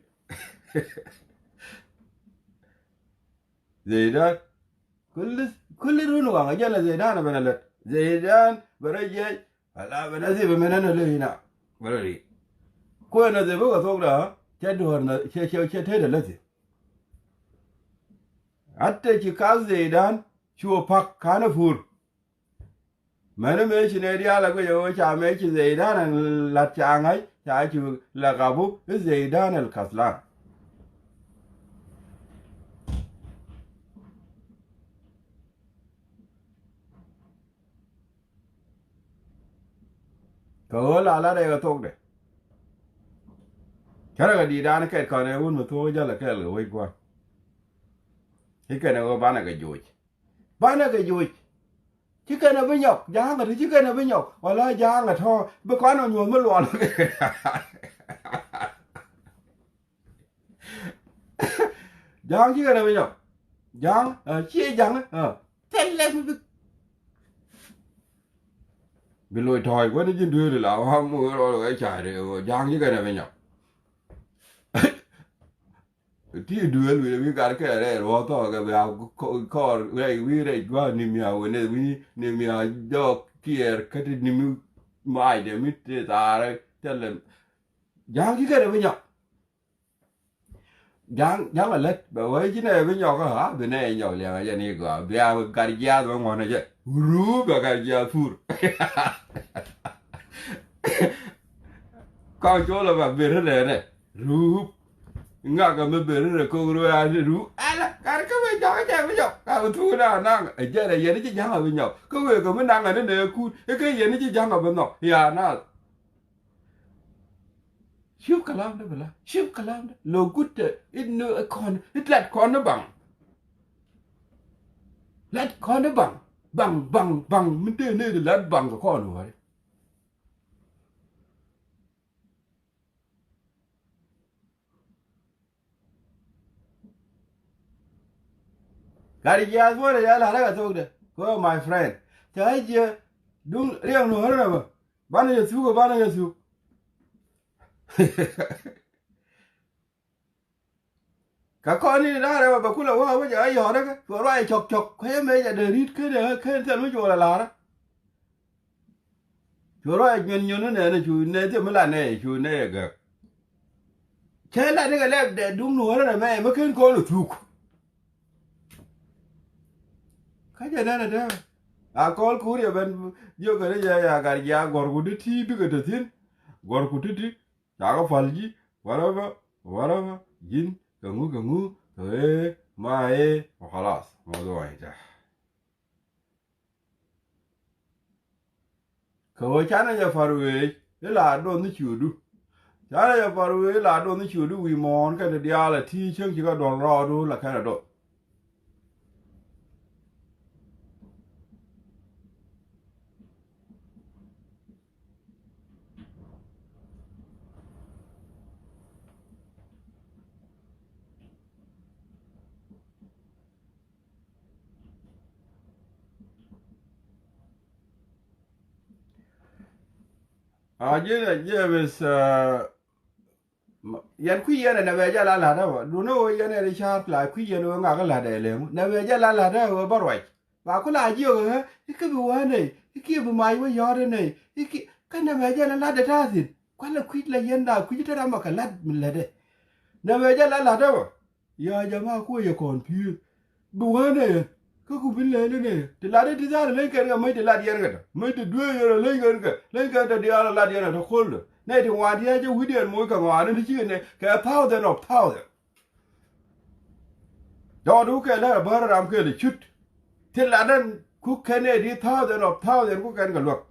Zeidan. Kulli, kulli run waŋ a jɛn a Zeidan a ben a lät. Zeidan bɛ rɔ jiɛc. Wala bɛ nadhif mini̱n lä hina. Bɛ rɔ ri̱t. Kuɛ nadhif bä kɛ thok da. Cɛ duɔ̱ɔ̱r na cɛ cɛ cɛ te da lät. Hatta ci kak Zeidan. Cu pak kanɛ pur. Mɛni mëë ci nɛy diaal ɛ guic ɛ ɣöö ca mëë ci Zeidan ɛn la̱t ca ŋa̱c ca cu lakabu i̱ Zeidan el Kaslan. Kɛ ɣöö la lat ɛ kɛ thokdɛ. Cärɛ kɛ di̱i̱t dan kɛt kɔn ɛ wun mi thuɔ̱k jäl ɛ kɛɛl kɛ wec gua̱n. Ci kɛn ɛ ɣöö banɛ kɛ joc. Banɛ kɛ joc. Ci kɛn ɛ bi nyɔk ja̱a̱ŋ ɛ ti ci kɛn ɛ bi nyɔk wala ja̱a̱ŋ ɛ tɔ̱ bi kɔn ɛ nyuɔ̱th mi luɔl. Ja̱a̱ŋ ci kɛn ɛ bi nyɔk ja̱a̱ŋ ɛ ci ja̱a̱ŋ ɛ thil lɛth mi bi. Bi loc tɔ̱ɔ̱c wä ni ji̱n dueeri la wä moc rɔɔd wä ca ri wä ja̱a̱ŋ ji̱ kɛnɛ bi nyɔk. Ti duel wi̱i̱ wi̱i̱ gat kɛ rɛɛr wä thɔɔk kɛ bia kɔɔr rɛy wi̱i̱ rɛy gua̱a̱ ni mia wä nɛ wi̱i̱ ni mia jɔk kiɛɛr kä ti ni mi mac dɛ mi ti thaarɛ thilɛ. Ja̱a̱ŋ ji̱ kɛnɛ bi nyɔk. Ja̱a̱ŋ, ja̱a̱ŋ a lät bɛ wee ji̱ nɛ bi nyɔk kä a bi nɛ nyɔk liɛŋ a jɛ ni gɔaa bia gat jiaath bɛ ŋuɔ̱n a jɛ. Ruu bɛ gat jiaath pur. Kɔn col a bɛ ber rɛ nɛ ruu. Ŋak a mi ber rɛ kok ruu a ruu. Ala gat kä wee ja̱a̱ŋ a jɛ bi nyɔk ka bi thuk na naŋ a jɛ rɛ yɛn ji̱ ja̱a̱ŋ a bi nyɔk kä wee kɛ mi naŋ a ni nɛ kut i̱ kä yɛn ji̱ ja̱a̱ŋ a bi nhɔk ya naath. Shuf kalam de bela, shuf kalam de. Lo gut te it ni kɔn, it lat kɔn ni baŋ. Lat kɔn ni baŋ, baŋ, baŋ, baŋ. Min te ne de lat baŋ kɛ kɔn wari. Gari jiath bore ya la rega thok de. Go my friend. Te aje dung riang no hore na ba. Banɛ yɛ thuk, banɛ yɛ thuk. Kä kɔn ni da̱rɛ wä bɛ kulɛ wä wä jɛ ɣä yɔ̱rä kä cuɛ ruac cɔk cɔk kuɛ mëë jɛ dee ri̱t ken ɛ ken thil mi cuɔ lɛ la̱rä. Cuɛ ruac nyuɛn nyuɛn ni nɛɛni cu nɛɛ thil mi la nɛɛ cu nɛɛ ɛ gäk. Cɛ la ni kɛ lɛp dɛ duŋ nuɔ̱ɔ̱rä nɛ mɛ mi ken kɔn ɛ thuk. Kä jɛ nɛn ɛ tɛmɛ a kɔl kuur yɛ ben jiök kɛ ni jɛ ya gat jiaak gɔ̱rku ti ti bikɛ te thi̱n. Gɔ̱rku ti ti cakɛ pal ji̱ whatever whatever ji̱n kɛ ŋu kɛ ŋu kɛ ɣee ma ɣee wa khalas ma dhɔaŋ ita. Kɛ ɣöö canɛ jɛ pa̱r wee i̱ la do̱n ni ciötdu. Canɛ jɛ pa̱r wee i̱ la do̱n ni ciötdu wi̱i̱ muɔ̱ɔ̱n kɛnɛ diaal ɛ ti cäŋ ci kɛ duɔl rɔɔdu la kɛnɛ do̱n. A ji̱n a jiɛmith yɛn kui̱ yɛn ɛ nɛ bɛ jɛ la la̱t ɛ wä duundä ɣöö yɛn ɛ ri ca̱r pla kui̱ yɛn ɣöö ŋakä la̱t ɛ lëŋ nɛ bɛ jɛ la la̱t ɛ ɣöö bä ruac. Ba ku la jiök ɛ ɣä i̱ kä bi wä nɛy i̱ kiɛ bi mac wä yɔ̱ɔ̱t ɛ nɛy i̱ kiɛ kä nɛ bɛ jɛ la la̱t ɛ ta̱a̱ thi̱n. Kualɛ kui̱ la yɛn da̱a̱ kui̱ te ram ɛ kɛ la̱t mi lätdɛ. Nɛ wee jɛ la la̱t ɛ wä. Ya jama kuɔ yɛ kɔn pi̱i̱th bi wä nɛ yɛn kä ku bi lɛl inɛ yɛn ti la̱t ɛ ti tha̱a̱r leny kɛn kɛ mäc ti la̱t yɛn kɛ tɔ mäc ti duee yɛn ɛ leny kɛn kɛ leny kɛn tɔ diaal ɛ la̱t yɛn ɛ tɔ ko̱ldä nɛ ti ŋuan ti ya̱c ɛ wi̱cdiɛn moc kɛ ŋuan in ti cikɛ nɛ kɛ thousand of thousand. Dɔɔdu kɛ lɛ bär ram kɛl icut. Ti lat ɛn ku kɛn ɛ di thousand of thousand ku kɛn kɛ luäk.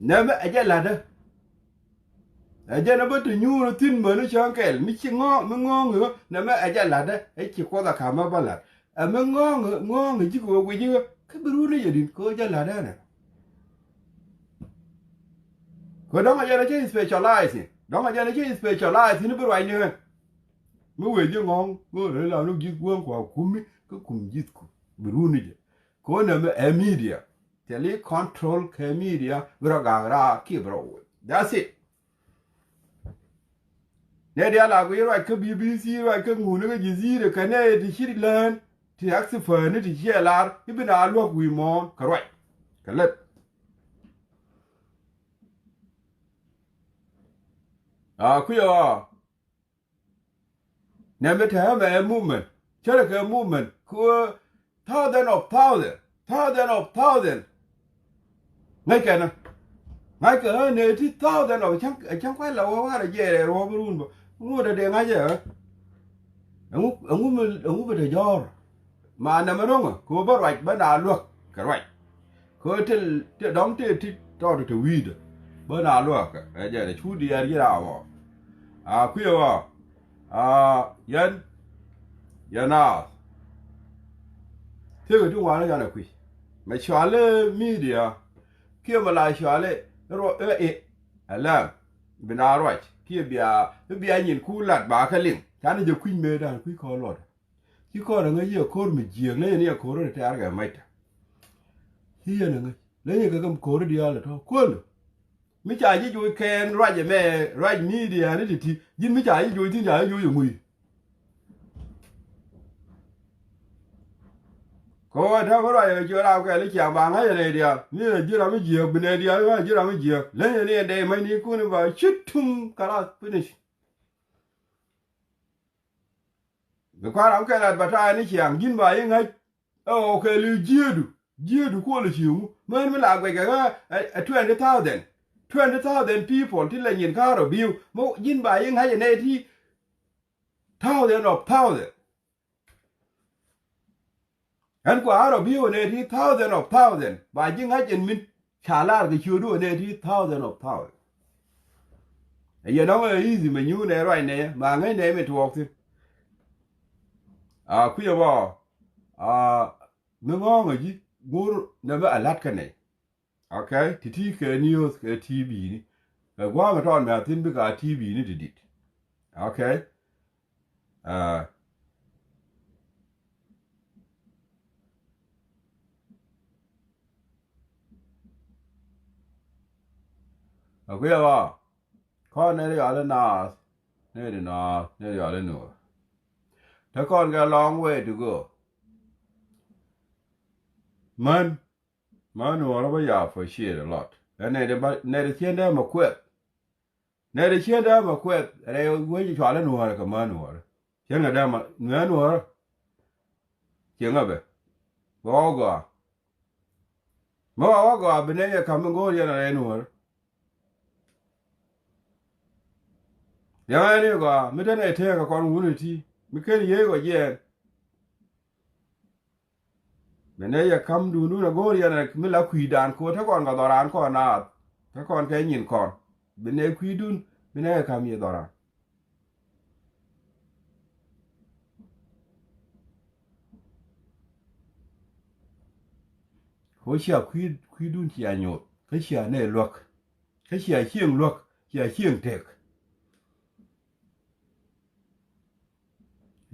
Nɛmɛ ɛ jɛ latdä. Ɛ jɛn ɛ bä ti nyuur thi̱n mäni cäŋ kɛl mi ci ŋɔ̱ɔ̱ŋ mi ŋɔ̱ɔ̱ŋ ɣä nɛmɛ ɛ jɛ latdä ɛ ci kuoth ɛ ka̱mä bä lat. Ɛ mi ŋɔ̱ɔ̱ŋ ŋɔ̱ɔ̱ŋ ji̱ kɛ wä guic i̱ kä bi ruun ni jɛ di̱t kɛ ɣöö jɛ la̱t ɛnɛ. Kɛ dɔ̱ŋ a jɛn a cä specialize in dɔ̱ŋ a jɛn a cä specialize in bi ruacni ɣän. Mi wee ji̱ ŋɔ̱ɔ̱ŋ ŋo̱o̱r ɛ la ni ji̱th guäŋ kua kumi kä kum ji̱thku bi ruun ni jɛ. Kɛ ɣöö nɛmɛ ɛ media thil i̱ control kɛ media bi rɔ gak raar kiɛ bi rɔ woc. That's it. Nɛ diaal a guic ruac kä B B C ruac kä ŋuni kä ji̱ zi̱i̱rɛ kɛ nɛ ti ci lään ti expert ni ti ciɛ lar i̱ bi na luäk wi̱i̱ mɔɔn kɛ ruac kɛ lät. A kui̱ ɔ nɛ mi te ɛmɛ ɛ movement cärɛ kɛ movement ku thousand of thousand thousand of thousand. Ŋäc kɛn ɛ ŋa̱ckɛ ɣän ëë ti thousand of cäŋ cäŋ kua̱c la wä warɛ jiɛɛr ɛ ruɔ̱p run bä. Ŋut ɛ dee ŋa̱c ɛ ɣä. Ɛŋu ɛŋu mi ɛŋu bi te jɔ̱ɔ̱r. Ma nɛmɛ ro̱ŋä kɛ ɣöö bä ruac bä na luäk kɛ ruac. Kɛ ɣöö ti dɔ̱ŋ ti ti tɔɔt te wi̱i̱dä bä na luäk kɛ ɛ jɛ dee cu diɛɛr ji̱ raawɔ. A kui̱ ɛ ɣɔɔ. A yɛn yɛn a thiekɛ ti ŋuan ni yan a kui̱ mɛ cuali media kiɛ mɛ la cuali ruɔ ɛ ɛ ɛlɛm bi na ruac kiɛ bia bi bia nyin ku lat ba kä liŋ. Canɛ jɛ kui̱ mëë dan kui̱ kɔn luɔt. Ci kɔn ɛ ŋäc i̱ ɛ ko̱r mi jiääk, leny ɛ ni ɛ ko̱r rɔ tɛ̈r kɛ mac tɛ. Ci yɛn ɛ ŋäc leny ɛ kɛ kɛ ko̱r diaal ɛ tɔ̱ kuäär. Mi ca ji̱ joc kɛn ruac ɛmɛ, ruac media ni ti̱ti̱, ji̱n mi ca ji̱ joc thi̱n, ca ji̱ joc ɛ ŋui̱. Kɛ ɣöö ɛ täämɛ ruac ɛ ciö raam kɛl i̱ ciaŋ ba ŋa̱c ɛ nɛy diaal. Ni ɛ ji̱ ram mi jiääk, bi nɛy diaal ɣän ɛ ji̱ ram mi jiääk. Leny ɛ ni ɛ dɛy mac ni kun i̱ ba ci tum, kalath, finish. Bi kua̱r ram kɛl advertise ni ciaŋ, ji̱n ba ji̱ ŋa̱c. Ɛ ɣöö kɛɛliw jiääkdu, jiääkdu kuɔl ɛ cieŋ wu. Män mi la guɛc kɛ ɣä ɛ, ɛ twenty thousand. Twenty thousand people ti la nyin kä Arɔbiu. Mɔ ji̱n ba ji̱ ŋa̱c ɛ nɛy ti thousand of thousand. Ɣän kua Arɔbiu ɛ nɛy ti thousand of thousand. Ba ji̱ ŋa̱c ɛn min ca lar kɛ ciötdu ɛ nɛy ti thousand of thousand. Ɛ yɛn ɔŋ ɛ easy mɛ nyuun ɛ ruac nɛy, ma ŋäc nɛy mi tuɔɔk thi̱n. A kui̱ ɛ bä, a mi ŋɔ̱ɔ̱ŋ ɛ ji̱ go̱r nɛmɛ a la̱t kä nɛy. Okay? Ti̱ti̱ kɛ news kɛ T V ni. Kɛ gua̱a̱ŋ ɛ tɔɔn mɛ a thi̱n bikɛ a T V ni ti di̱t. Okay? A a kui̱ ɛ bä, kɔn nɛy ti yɔal i̱ naath, nɛy ti naath, nɛy ti yɔal i̱ nuɔɔr. Te kɔn kɛ long way to go. Män, män nuɔɔr bä ya appreciate a lot. Ɛ nɛy ti ba, nɛy ti cien dee mɛ kuɛth. Nɛy ti cien dee mɛ kuɛth rɛy wec cual i̱ nuɔɔr kɛ män nuɔɔr. Cien kɛ dee mɛ nuɔɔr. Cieŋ ɛ bɛ. Bɛ ɣɔw gɔaa. Mi wa wä gɔaa bi nɛy ɛ ka̱m mi go̱o̱r yɛn a rɛy nuɔ̱ɔ̱r. Yɛn a ni gɔaa mi te nɛy tëëk kɛ kɔn wun iti mi ken yiey kɔ jiɛɛn. Bi nɛy ɛ ka̱m duundun a go̱o̱r yɛn a mi la kui̱dan ko̱ te kɔn kɛ dhɔran kɔn naath. Te kɔn kɛ nyin kɔn bi nɛy kui̱dun bi nɛy ɛ ka̱m yɛ dhɔran. Kä cia kui̱, kui̱dun cia nyoth, kä cia nɛy luäk, kä cia cieŋ luäk, cia cieŋ tëk.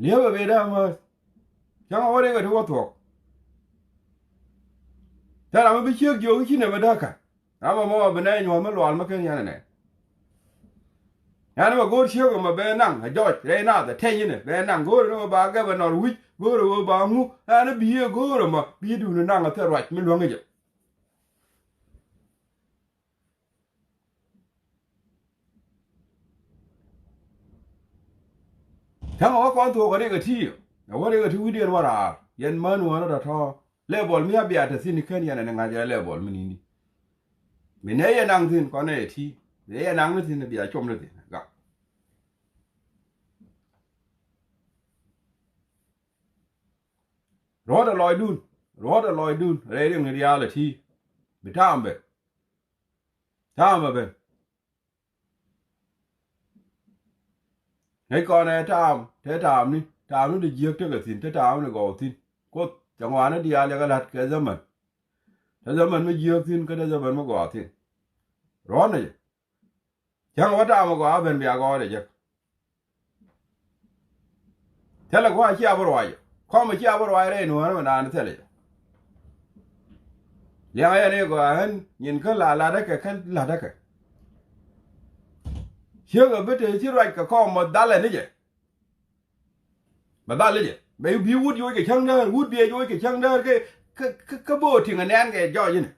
Li̱epɛ bɛ dee amäth. Cäŋ a wä riɛk ɛ ti wä thuɔ̱k. Thil ram mi bi ciek jiök i̱ ci nɛmɛ dee ka̱n. Ram ɛmɔ a bi nɛy nyuɔ̱th mi lual mi ken yɛn ɛ nɛn. Ɛn ɛmɛ go̱o̱r ciek ɛmɔ bɛ naŋ ɛ jɔc rɛy naath ɛ tɛny inɛ bɛ naŋ go̱o̱r ɛn ɛmɔ ba gɛp ɛ nɔr wi̱c go̱o̱r ɛ ɣöö ba ŋu ɛn ɛ bi yɛ go̱o̱r ɛmɔ bi duundɛ naŋ ɛ thil ruac mi luäŋ i̱ jɛ. Cäŋ ɛ wä kɔn thuɔ̱k ɛ riɛk ɛ ti, ɛ wä riɛk ɛ ti wi̱cdiɛn wä raar, yɛn män wä rɔ tɔ̱tɔ̱. Level mi a bia te thi̱n i̱ ken yɛn ɛn ɛ ŋa̱c ɛ level mi ni̱ni. Mi nɛ yɛ naŋ thi̱n kɔn ɛ ti, mi nɛ yɛ naŋ ni thi̱n bia com ni thi̱n gak. Ruɔ̱t ɛ lɔcdun, ruɔ̱t ɛ lɔcdun rɛy riɛk ni riaal ɛ ti. Bi ta̱a̱m ben. Ta̱a̱m ɛ ben. Ŋäc kɔn ɛ ta̱a̱m, te ta̱a̱mni, ta̱a̱mni ti jiääk tekɛ thi̱n, te ta̱a̱mni gɔw thi̱n. Kuoth cɛ ŋɔaani diaal yɛ kɛ la̱t kɛ dhaman. Te dhaman mi jiääk thi̱n, kä te dhaman mi gɔaa thi̱n. Ruɔ̱n ɛ jɛ. Cäŋ wä ta̱a̱m ɛ gɔaa ben bia gɔɔdɛ jek. Thilɛ gua̱a̱ cia bi ruac. Kɔm cia bi ruac rɛy nuɔ̱ɔ̱rä mi naan thilɛ jɛ. Liɛŋɛ yɛn i̱ gɔaa ɣän nyin kä la la̱tdä kɛ kä la̱tdä kɛ. Ciek ɛ bi te ci ruac kɛ kɔm mɔ dhalɛ ni jɛ. Bɛ dhal ni jɛ. Bɛ bi wut yoc kɛ cäŋ däär, wut bi ɛ yoc kɛ cäŋ däär kɛ, kä, kä, kä bo̱o̱ ti̱ŋ ɛ nɛn kɛ jɔɔc inɛ.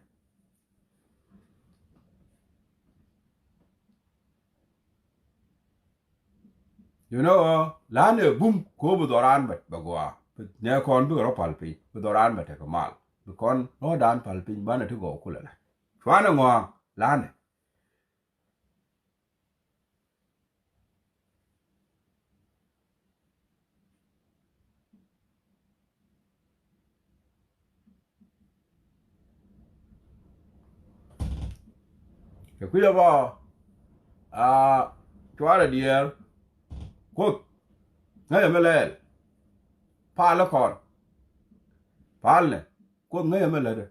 You know, lan ɛ bum ko̱o̱p bi dhɔran bɛ, bɛ gɔaa. Nɛ kɔn bikɛ rɔ pal piny, bi dhɔran bɛ tekɛ mal. Bi kɔn rɔɔdan pal piny, banɛ ti gɔw kulɛ la. Cuanɛ ŋɔaŋ, lanɛ. Kɛ kui̱dɛ bä, a, cuarɛ diɛɛr, Kuoth, ŋäcɛ mi lɛɛl, palä kɔn, palnɛ, Kuoth ŋäcɛ mi lätdɛ,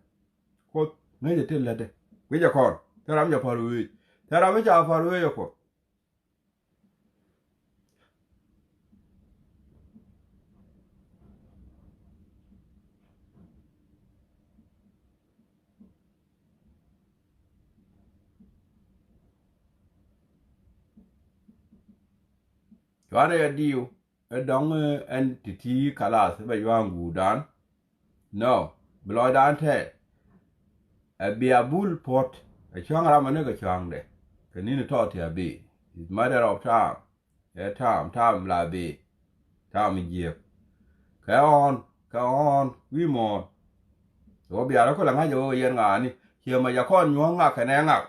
Kuoth ŋäcɛ ti lätdɛ, guicɛ kɔn, thil ram jɛ pa̱r wec, thil ram mi ca pa̱r wec ɛ Kuoth. Cuanɛ yɛ diw ɛ dɔŋ, eh, ɛn ti̱ti̱ kalath bɛ yua̱a̱ŋ guudan. No, bi lɔcdan tɛɛth. Ɛ bia bul puɔ̱t ɛ cua̱ŋ ram ɛ ni kɛ cua̱ŋdɛ. Kɛ ni̱n tɔt ti a bi. It's matter of time. Ɛ time, time la bi. Time jiɛk. Kɛ ɣɔ̱ɔ̱n, kɛ ɣɔ̱ɔ̱n wi̱i̱ muɔ̱ɔ̱n. Wä biarä kɔ la ŋa̱c ɛ wä yɛn ŋa̱a̱ni. Ciɛ mɛ jɛ kɔn nyuɔ̱ŋ ŋak kɛnɛ ŋak.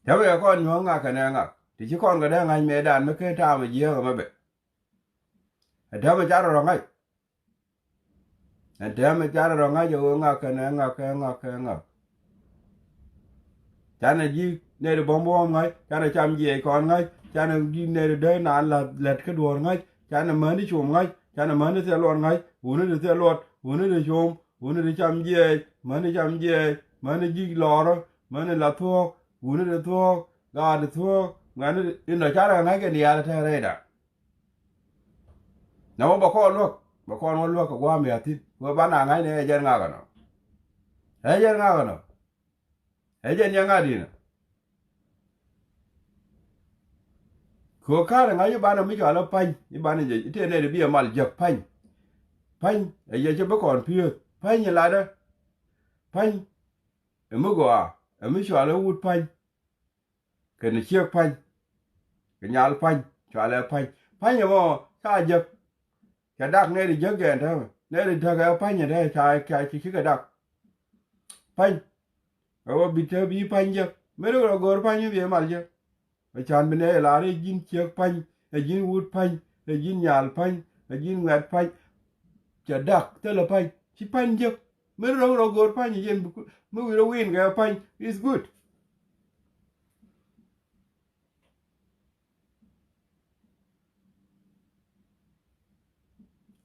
Tɛmɛ jɛ kɔn nyuɔ̱ŋ ŋak kɛnɛ ŋak. Ti ci kɔn kɛ dee ŋa̱c mëëdan mi ken time jiɛk ɛmɛ bɛ. Ɛ tɛmɛ carɛ rɔ ŋa̱c. Ɛn tɛmɛ carɛ rɔ ŋa̱c ɛ ɣöö ŋak kɛnɛ ŋak kɛ ŋak kɛ ŋak. Canɛ ji̱ nɛy ti buɔ̱m buɔ̱m ŋa̱c, canɛ cam jiɛc kɔn ŋa̱c, canɛ ji̱ nɛy ti dee naan la̱t lät kä duɔ̱ɔ̱r ŋa̱c, canɛ mäni com ŋa̱c, canɛ mäni thil luɔt ŋa̱c, wuni ti thil luɔt, wuni ti com, wuni ti cam jiɛc, mäni cam jiɛc, mäni ji̱ lɔrä, mäni la thuɔ̱ɔ̱k, wuni ti thuɔ̱ɔ̱k, gaat ti thuɔ̱ɔ̱k, ŋuɛ̈ni ti inɔ carɛ ŋa̱c kɛ diaal tɛ̈ rɛyda. Na wä bɛ kɔn luäk, bɛ kɔn wä luäk kɛ gua̱a̱m ya̱thi̱n. Wä banɛ ŋa̱cnɛ ɛ jɛn ŋakɛ nɔ. Ɛ jɛn ŋakɛ nɔ. Ɛ jɛn yɛ ŋa̱t inɔ. Kɛ ɣöö ka̱rɛ ŋa̱c i̱ banɛ mi cɔal i̱ pa̱ny, i̱ banɛ jɛ i̱ tëë nɛy ti bi ɛ mal jek pa̱ny. Pa̱ny ɛ yɛ cɛ bi kɔn pi̱eeth. Pa̱ny ɛ latdä. Pa̱ny ɛ mi gɔaa, ɛ mi cɔal i̱ wut pa̱ny. Kɛnɛ ciek pa̱ny. Kɛ nyal pa̱ny, cɔalɛ pa̱ny. Pa̱ny ɛmɔ ca jek. Ca dak nɛy ti jek jɛ ɛn täämɛ. Nɛy ti täk ɛ pa̱ny ɛn täämɛ ca, ca ci cikɛ dak. Pa̱ny. Ɛ wä bi te bi pa̱ny jek. Mi rik rɔ go̱o̱r pa̱ny mi bi ɛ mal jek. Ɛ can bi nɛy ɛ lar i̱ ji̱n ciek pa̱ny, ɛ ji̱n wut pa̱ny, ɛ ji̱n nyal pa̱ny, ɛ ji̱n ŋuɛ̈t pa̱ny. Ca dak thilɛ pa̱ny. Ci pa̱ny jek. Mi rik rɔ go̱o̱r pa̱ny ɛ ji̱n mi wi̱i̱ rɔ wi̱i̱n kɛ pa̱ny. It's good.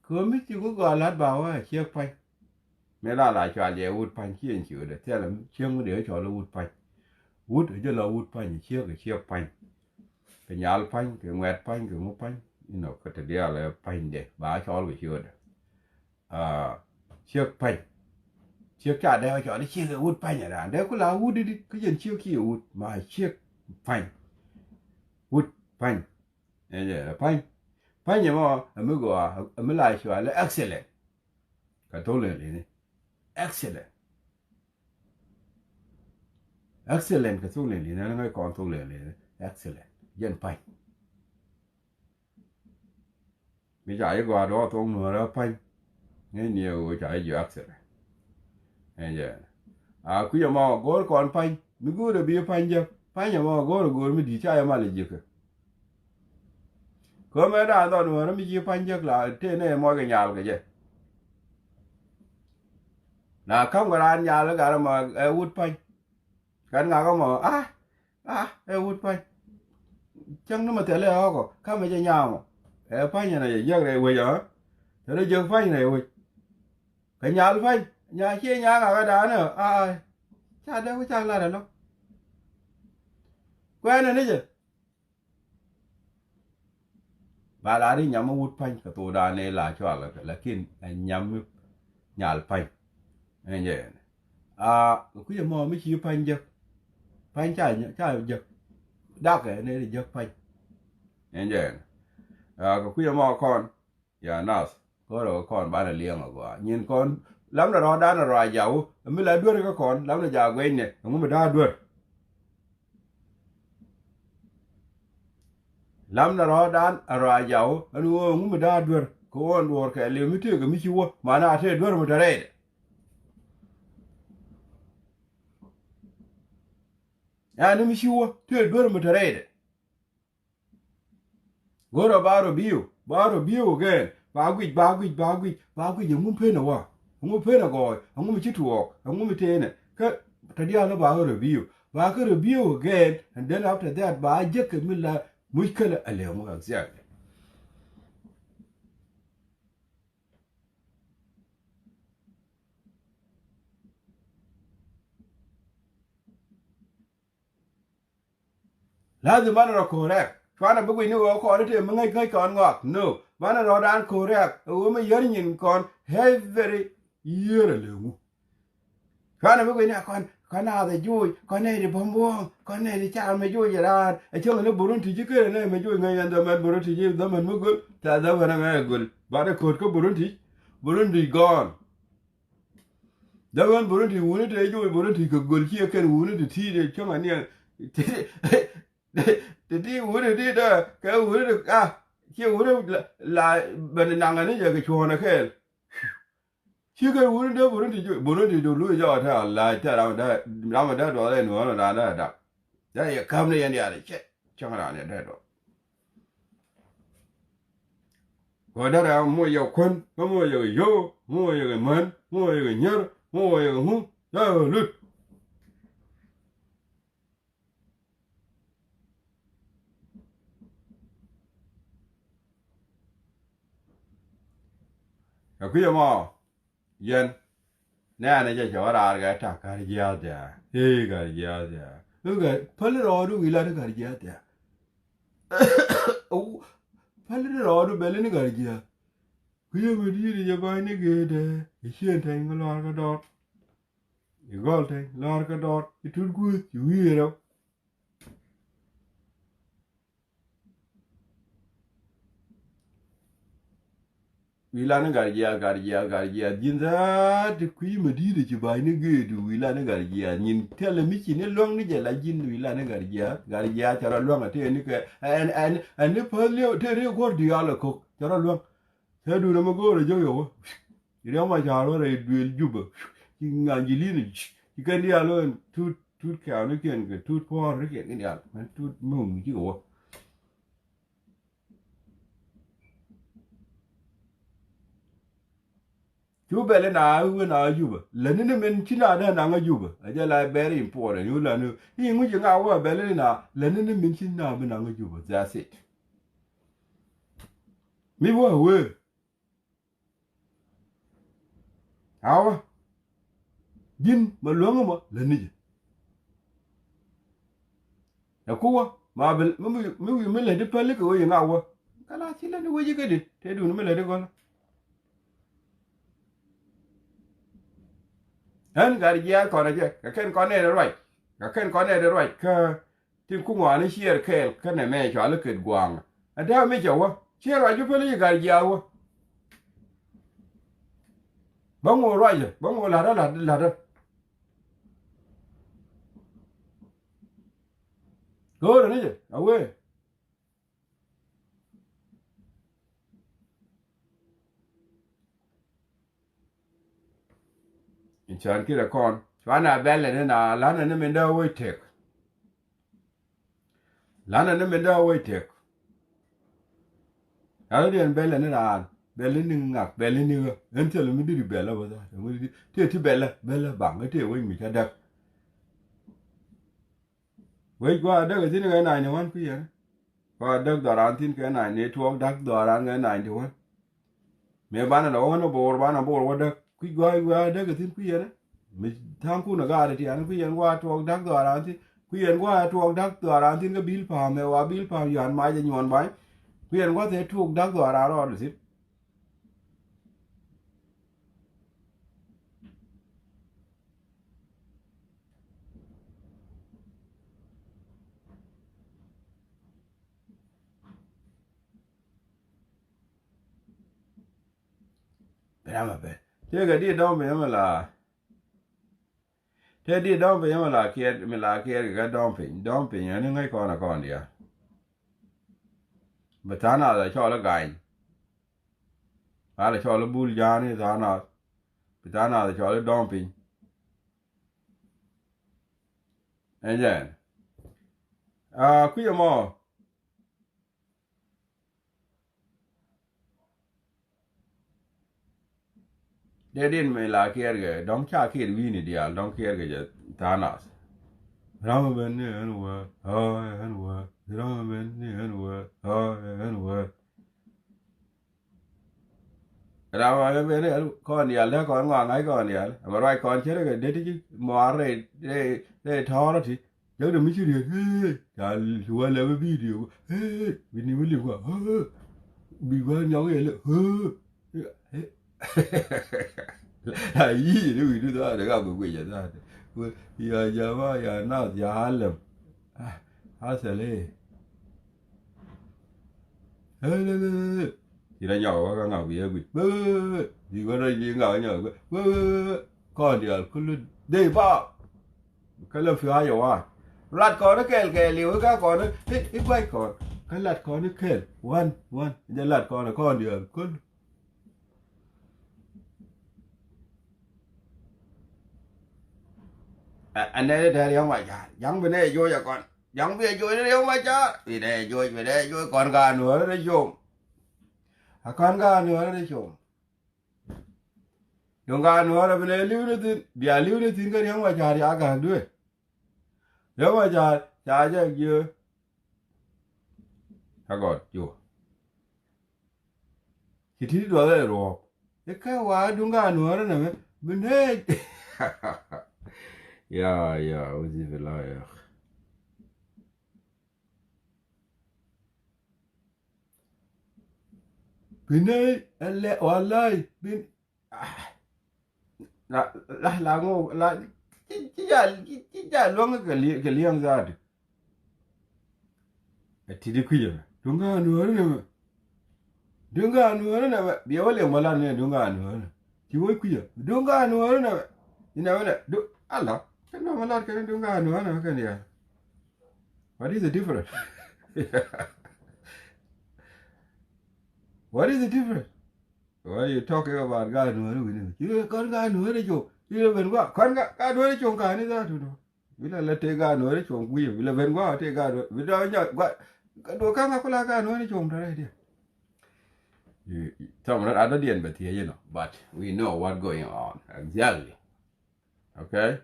Kɛ ɣöö mi ci ŋu gɔaa la̱t ba wä a ciek pa̱ny. Mëë la la cɔal yɛ wut pa̱ny ci ɛn ci ɣöö dee thilɛ cieŋ mi dee cɔl i̱ wut pa̱ny. Wut ɛ jɛ la wut pa̱ny, ciek ɛ ciek pa̱ny. Kɛ nyal pa̱ny, kɛ ŋuɛ̈t pa̱ny, kɛ ŋu pa̱ny. Inɔ kä te diaal ɛ pa̱nydɛ ba cɔl kɛ ci ɣöö dee. Aa, ciek pa̱ny. Ciek ca dee wä cɔl i̱ ciek ɛ wut pa̱ny ɛ raan. Dee ku la wut i̱di kä jɛn ciek ci ɛ wut ma ciek pa̱ny. Wut pa̱ny. Ɛ jɛ ɛ pa̱ny. Pa̱ny ɛmɔ ɛ mi gɔaa ɛ mi la cɔal i̱ excellent. Kɛ thok lɛl ini. Excellent. Excellent kɛ thok lɛl ini, ɛn ŋäc kɔn thok lɛl ini. Excellent. Jɛn pa̱ny. Mi ca ji̱ gɔaa dɔ̱ thok nuɔ̱ɔ̱rä pa̱ny. Ŋäcni ɛ ɣöö ca ji̱ jiök accident. Ɛn jɛ. A kui̱c ɛmɔ go̱o̱r kɔn pa̱ny. Mi go̱o̱rɛ bi pa̱ny jek. Pa̱ny ɛmɔ go̱o̱rɛ go̱o̱r mi di̱i̱t ca jɛ mal ji̱ jiäkä. Kä mëë daan dhɔn nuɔ̱ɔ̱rä mi ci pa̱ny jek la tëë nɛ mɔc kɛ nyal kɛ jɛ. Na ka̱m kɛ raan nyal kɛ gat ɛmɔ ɛ wut pa̱ny. Kɛn ŋak ɛmɔ a a ɛ wut pa̱ny. Cäŋ ni mɛ thilɛ ɣɔ̱kɔ kamɛ jɛ nyamɔ. Ɛ pa̱ny ɛn a jɛ jiäk rɛy wec ɔ. Te rɔ jiäk pa̱ny rɛy wec. Kɛ nyal pa̱ny nya ciɛ nya ŋak ɛ daanɛ ɔ a. Ca dee wä cak lat ɛlɔ. Kuɛɛnɛ ni jɛ. Ba la ri nyam mi wut pa̱ny kɛ thokdan ni la cɔal kɛ lakin ɛ nyam mi nyal pa̱ny. Ɛn jɛ ɛn a kɛ kui̱c ɛmɔ mi ci pa̱ny jek. Pa̱ny ca ca jek. Dakɛ ni ri jek pa̱ny. Ɛn jɛ ɛn a kɛ kui̱c ɛmɔ kɔn. Ya nath, go̱rɛ wä kɔn banɛ liɛŋ a gɔaa nyin kɔn. Lamnɛ rɔ̱dan a rɔa jaw mi la duer kä kɔn lamnɛ ja guɛcnɛ ɛŋu mi da̱a̱ duer. Lamnɛ rɔ̱dan a rɔa jaw ɛn ɣöö ɛŋu mi da̱a̱ duer kɛ ɣöö ɛn duɔ̱ɔ̱r kɛ liw mi tëëk mi ci wä manɛ a tëë duer mi te rɛydɛ. Ɛn mi ci wä tëë duer mi te rɛydɛ. Go̱rɛ ba rɔ biu, ba rɔ biu again. Ba guic, ba guic, ba guic, ba guic. Ɛŋu pen ɛ wa? Ɛŋu pen ɛ gɔɔy? Ɛŋu mi ci tuɔɔk? Ɛŋu mi teenɛ? Kä te diaal ba rɔ biu. Ba kä rɔ biu again, and then after that ba jek kɛ mi la muckila ɛ lɛ ɛŋu exactly. Lazim banɛ rɔ correct. Cuanɛ bi guic ni ɣöö kɔn i̱ tëë mi ŋäc ŋäc kɔn ŋɔak. No. Banɛ rɔ̱dan correct. Ɛ ɣöö mi yär nyin kɔn every year a lëŋu. Cuanɛ bi guic ni a kɔn kä naath ɛ joc, kä nɛy ti bäm buɔ̱ɔ̱ŋ, kä nɛy ti car mɛ joc ɛ raan. Ɛ cäŋ ni Burundi ci kërɛ nɛy mɛ joc ŋäc ɛn dhämɛn Burundi ci dhämɛn mi göl. Tɛ̈th dhämɛn ɛmɛ ɛ göl. Banɛ ko̱t kä Burundi. Burundi gone. Dhämɛn Burundi wuni te joc Burundi kɛ göl ciɛ kɛn wuni ti ti de cäŋ aniɛn. Ti ti wuni ti dee kɛ wuni ti ah. Ciɛ wuni la, la bɛn naŋ ani jɛ kɛ cuɔ̱ɔ̱n ɛ kɛɛl. Cikɛ wuni dee Burundi, Burundi du lu jɔk te a lac te ram dee, ram dee duɔth in ɣän ran dee dak. Dee yɛ käm ni yɛn diaal cɛ cäŋ ran yɛ dee duɔth. Kɔ dee ram muɔ yɛ kuän, muɔ yɛ yio̱w, muɔ yɛ män, muɔ yɛ nyier, muɔ yɛ ŋu, dee lut. Ɛ kui̱ ɛmɔ yɛn nɛɛnɛ jɛ cɛ wä raar kɛ ta̱k kär jiaath dɛɛ. Ëë kär jiaath dɛɛ. Ëë kär päl rɔɔdu wi̱i̱ lat kär jiaath dɛɛ. Päl rɔɔdu bɛl ni kär jiaath. Kui̱ ɛmɛ di̱i̱t jɛ ba̱ny ni gee dɛɛ. Ɛ cieŋ tɛny kɛ lɔr kɛ dɔr. I̱ gɔl tɛny lɔr kɛ dɔr i̱ tut guuth i̱ wi̱i̱ rɛw. Wi̱i̱ lan i̱ gat jiaath, gat jiaath, gat jiaath ji̱n dhaat ti kui̱ mɛ di̱i̱t i̱ ci ba̱ny ni gee ti wi̱i̱ lan i̱ gat jiaath nyin tɛlɛ mi ci ni luäŋ ni jɛ la ji̱n wi̱i̱ lan i̱ gat jiaath, gat jiaath cɛ rɔ luäŋ a tëë ni kɛ ɛn ɛn ɛn ni päth liɛw tëë ni kuɔr diaal ɛ ko̱k cɛ rɔ luäŋ. Cä duun ɛmɛ go̱o̱r ɛ jɔk yɛ wä. Ci riɛm ma ca̱r wä rɛy duëël Jubɛ. Ci ŋa̱n ji̱ li̱n ci kɛn diaal wä tut tut kɛ̈ɛ̈w ni kiɛn kɛ tut puɔ̱ɔ̱r ni kiɛn kɛn diaal mɛn tut mum ci kɛ wä. Cu bɛl ina wen a Jubɛ lɛ ni ni min ci na dee naŋ a Jubɛ a jɛ la very important. Cu la ni i̱ ŋuci ŋa wä bɛl ina lɛ ni ni min ci na bi naŋ a Jubɛ. That's it. Mi wä wee. Awa. Ji̱n ma luäŋä ma lät ni jɛ. Ɛ ku wä ma bi mi wi̱i̱ mi wi̱i̱ mi lät di päl kɛ wec iŋa wä. Kala ci lät ni wec ikä di te dun mi lät di gɔl. Ɣän gat jiath kɔn ɛ jɛ kɛ kɛn kɔn nɛn ruac kɛ kɛn kɔn nɛn ruac kä Tin kuŋ ɣɔaa ni ciɛɛr kɛɛl kä nɛmɛ cɔal i̱ ket gua̱a̱ŋ. Ɛ dee mi cɛ wä ciɛɛr ruac ji̱ päl i̱ ci gat jiaath wä. Bä ŋo̱o̱ ruacä bä ŋo̱o̱ la̱tdä la̱tdä la̱tdä. Go̱o̱rä ni jɛ a wee. In cään kiɛ kɔn cuanɛ a bɛlɛ ni na lanɛ ni min dee wec tek. Lanɛ ni min dee wec tek. Lanɛ diɛn bɛlɛ ni raan bɛlɛ ni ŋak bɛlɛ ni ɣä. Ɛn thil mi diri bɛlɛ bä thaa ti ti bɛlɛ bɛlɛ baŋ kä tëë wec mi ca däk. Wec gua̱a̱ däk ɛ thi̱n kɛ ninety one kui̱ yɛn. Gua̱a̱ däk dhɔran thi̱n kɛ ninety, tuɔɔk da̱k dhɔran kɛ ninety one. Mëë banɛ lɛ wä ɣän ɛ bo̱o̱r banɛ bo̱o̱r wä däk kui̱ gua̱a̱ gua̱a̱ däk ɛ thi̱n kui̱ yɛn. Mi tha̱a̱ŋ kun ɛ gaat ɛ tian kui̱ yɛn gua̱a̱ tuɔɔk da̱k dhɔran thi̱n kui̱ yɛn gua̱a̱ tuɔɔk da̱k dhɔran thi̱n kä bil pa̱a̱m ɛ wa bil pa̱a̱m yuan mac ɛ nyuɔn bany. Kui̱ yɛn gua̱a̱ thɛ tuɔɔk da̱k dhɔran rɔɔd ɛ thi̱n. Bi ram a ben. Tëëkɛ di dɔ̱ŋ piny ɛmɛ la. Tëë di dɔ̱ŋ piny ɛmɛ la kiɛɛr mi la kiɛɛr kɛ dɔ̱ŋ piny dɔ̱ŋ piny ɛn ŋäc kɔn ɛ kɔn diaal. Bi tha̱a̱ŋ nath ɛ cɔl i̱ gany. Ɣal ɛ cɔl i̱ bul ja̱a̱n i̱ tha̱a̱ŋ nath. Bi tha̱a̱ŋ nath ɛ cɔl i̱ dɔ̱ŋ piny. Ɛ jɛn. Aa kui̱ ɛmɔ. Dee din mi la kiɛɛr kɛ dɔ̱ŋ ca kiɛɛr wi̱i̱ni diaal dɔ̱ŋ kiɛɛr kɛ jɛ tha̱a̱ŋ nath. Ram ben ni ɣän wä ɣä ɣän wä ram ben ni ɣän wä ɣä ɣän wä. Ram a ben ni ɣän kɔn diaal dee kɔn ŋɔaŋ ŋa̱c kɔn diaal ɛmɛ ruac kɔn cɛ rɛ kɛ det ti ci muaar rɛy rɛy rɛy tɔ̱ɔ̱rä ti. Jäkdɛ mi ci riet ëë ca ci wä lɛpɛ bidio ëë bi ni mi li̱w kua ëë bi wä nyɔk yɛ lɛ ëë. A yic ni wi̱i̱du dhaat ɛ ka bi guic ɛ dhaat. Wee, ya jama, ya nas, ya alem. Ah, asal, eh. Ci rɔ nyɔk wä kä ŋak wi̱i̱ guic. Wee, wee, wee. Bi wä rɔ ji̱ ŋak nyɔk wee, wee, wee, wee. Kɔn diaal kulu dee ba. Kä lɛ fi haja wa. Lat kɔn kɛɛl kɛɛl i̱ wä kä kɔn i̱, i̱ guac kɔn. Kä lat kɔn kɛɛl. Wan, wan. Jɛ lat kɔn, kɔn diaal kulu. Ɛ, ɛ nɛ dee Riɛk Macar. Ja̱ŋ bi nɛ joc ɛ kɔn. Ja̱ŋ bi ɛ joc ni Riɛk Macar. Bi nɛ joc, bi nɛ joc kɔn ka nuɔ̱ɔ̱rä ni com. Ɛ kɔn ka nuɔ̱ɔ̱rä ni com. Duŋ ka nuɔ̱ɔ̱rä bi nɛ li̱w ni thi̱n. Bia li̱w ni thi̱n kä Riɛk Macar ya gak duee. Riɛk Macar ca jɛ jiö. Ɛ gɔt jiö. Ci ti̱ti̱ duɔth ɛ ruɔ̱ɔ̱p. I̱ kä wa duŋ ka nuɔ̱ɔ̱rä nɛmɛ bi nɛɛc. Ya, ya, uzi bila ya. Bi nɛɛc ɛ lɛ wa lay bi. Ah. La, la, la ŋo, la, ci, ci jal, ci, ci jal luäŋ kɛ li-, kɛ liɛŋ zaat. Ɛ ti̱ti̱ kui̱cä mɛ. Duŋ ka nuɔ̱ɔ̱rä nɛmɛ. Duŋ ka nuɔ̱ɔ̱rä nɛmɛ. Biɛ wä liɛŋ bä lat ni duŋ ka nuɔ̱ɔ̱rä nɛ. Ci wä kui̱cä. Duŋ ka nuɔ̱ɔ̱rä nɛmɛ. Inɛ wä nɛ. Duŋ, ala. Kɛ nɔmɔ lat kɛn duŋ ka nuɔ̱ɔ̱rä nɛmɛ kɛn diaal. What is the difference? What is the difference? Why you talking about ka nuɔ̱ɔ̱rä wi̱ni? Ci kɔn ka nuɔ̱ɔ̱rä cuŋ. Ci lɛ ben gua̱a̱. Kɔn ka, ka nuɔ̱ɔ̱rä cuŋ ka ni zaat tu nɔ. Bi la la tëë gaat nuɔ̱ɔ̱rä cuɔ̱ŋ kui̱, bi la ben gua̱a̱ tëë gaat nuɔ̱ɔ̱rä, bi dɔ̱ nyɔk gua̱a̱, ka duɔ̱ɔ̱k ka̱ŋ a kula gaat nuɔ̱ɔ̱rä cuɔ̱ŋ tɔ̱ rɛy diɛn. Some of that other diɛn bɛ thiec, you know, but we know what going on exactly. Okay?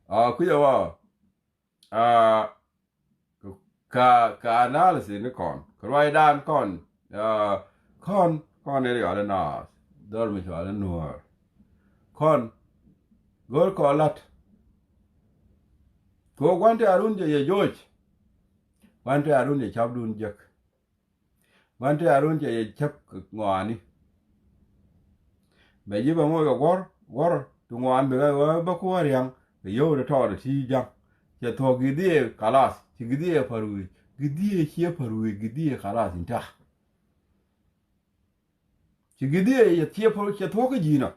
Uh, kui̱ a wä, uh, ka, ka analysis ni kɔn, ka ruacdan kɔn, uh, kɔn, kɔn ni riɔl naath, dhɔr mi cɔal nuɔ̱ɔ̱r. Kɔn, go̱o̱r kɔn la̱t. Kɛ ɣöö gua̱n te arun cɛ yɛ joc. Gua̱n te arun cɛ ca̱pdun jek. Gua̱n te arun cɛ yɛ cäp kɛ ŋɔaani. Bɛ ji̱ bɛ moc kɛ guɔ̱r, guɔ̱r ti ŋɔaan bi ɣä ɣä bä kuäär ria̱ŋ kɛ yio̱w ti tɔɔt ti ja̱ŋ. Cɛ thuɔ̱k gi̱dhiɛ kalas, ci gi̱dhiɛ pa̱r wi̱i̱, gi̱dhiɛ ciɛ pa̱r wi̱i̱, gi̱dhiɛ kalas in ta̱a̱. Ci gi̱dhiɛ yɛ ciɛ pa̱r, cɛ thuɔ̱k kä ji̱ nɔ.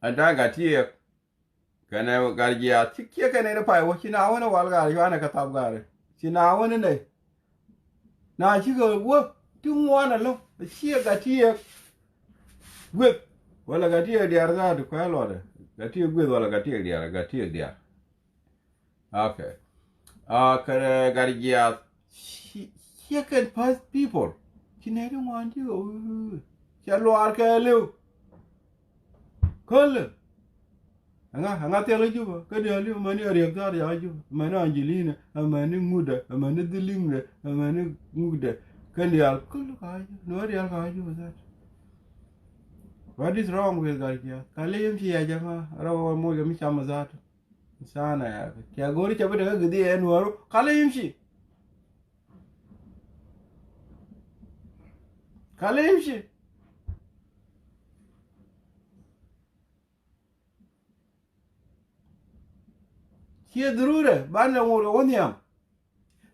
Ɛn ta̱a̱ Gatiek kɛnɛ Gatjiath, ci kiɛ kɛnɛ ni pay wä, ci na wänɛ wal gaari cuanɛ kɛ thap gaari. Ci na wänɛ nɛ. Na cikɛ wä ti ŋuan ɛlɔ, ciɛ Gatiek gueth. Wala Gatiek diaar zaat kuɛ luɔtdɛ. Gatiek gueth wala Gatiek diaar, Gatiek diaar. Okay. Ah, kɛ Gatjiath, ci, ciɛ kɛn path people. Ci nɛ ti ŋuan ti ɣöö cɛ luaar kɛ liw. Kölɛ. Ɛŋa, ɛŋa thil kä Juba? Kä diaal Juba, amäni Ariɛk Dhar ca kä Juba, amäni Angelina, amäni ŋutdɛ, amäni Dhiliŋdɛ, amäni ŋutdɛ. Kɛn diaal kölɛ ka kä Juba, ni wä diaal ka kä Juba that. What is wrong with Gatjiath? Ka lɛ yem ci ya jama, rɔ wä moc kɛ mi cam that. Sana ya. Kia go̱ri ca bi tekɛ gi̱dhiɛ ɛn wä ru. Ka lɛ yem ci. Ka lɛ yem ci. Ciɛ dhururɛ, banɛ ŋot kɛ wä nhiam.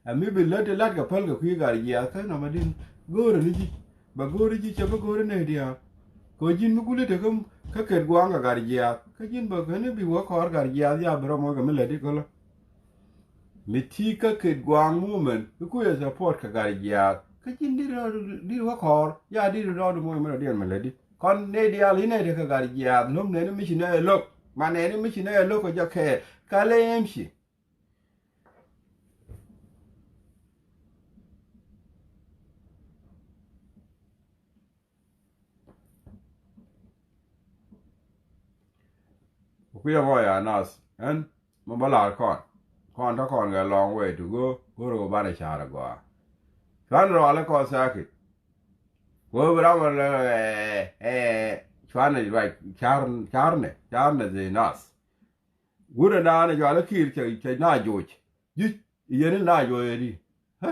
Ɛ mi bi lät ti la̱t kɛ päl kɛ kui̱ Gatjiath kä nɔmɔ din. Go̱o̱rä ni ji̱. Bɛ go̱o̱ri ji̱ cɛ bi go̱o̱ri nɛy diaal. Kɛ ji̱n mi guli tekä kä Ket Gua̱a̱ŋ kɛ Gatjiath. Kä ji̱n bä käni bi wä kɔɔr Gatjiath ya bi rɔ moc kɛ mi lätdi kölä. Mi ti kä Ket Gua̱a̱ŋ movement, i̱ kui̱ ɛ support kɛ Gatjiath. Kä ji̱n dit rɔ, dit wä kɔɔr, ya dit rɔ di moc mi rɔ diɛn mi lätdi. Kɔn nɛy diaal i̱ nɛy tekä Gatjiath, lo̱m nɛni mi ci nɛy ɛ lo̱k. Ma nɛni mi ci nɛy ɛ lo̱k kɛ jɛ kɛɛl. Ka lɛ yem ci. Kui̱ ɛmɔ ya nath ɛn mɔ bä la̱r kɔn. Kɔn te kɔn kɛ long way to go, go̱o̱rä kɛ banɛ ca̱r agɔaa. Cuan rɔalɛ kɔn thɛɛki. Go̱o̱r bi ram ɛ, ɛ, cuanɛ ruac ca̱r, ca̱rnɛ, ca̱rnɛ dhil nath. Wurɛ naan ɛ cɔal i̱ Kiir cɛ, cɛ na joc. Ji̱ yɛn i̱ na joc ɛ di. Hä?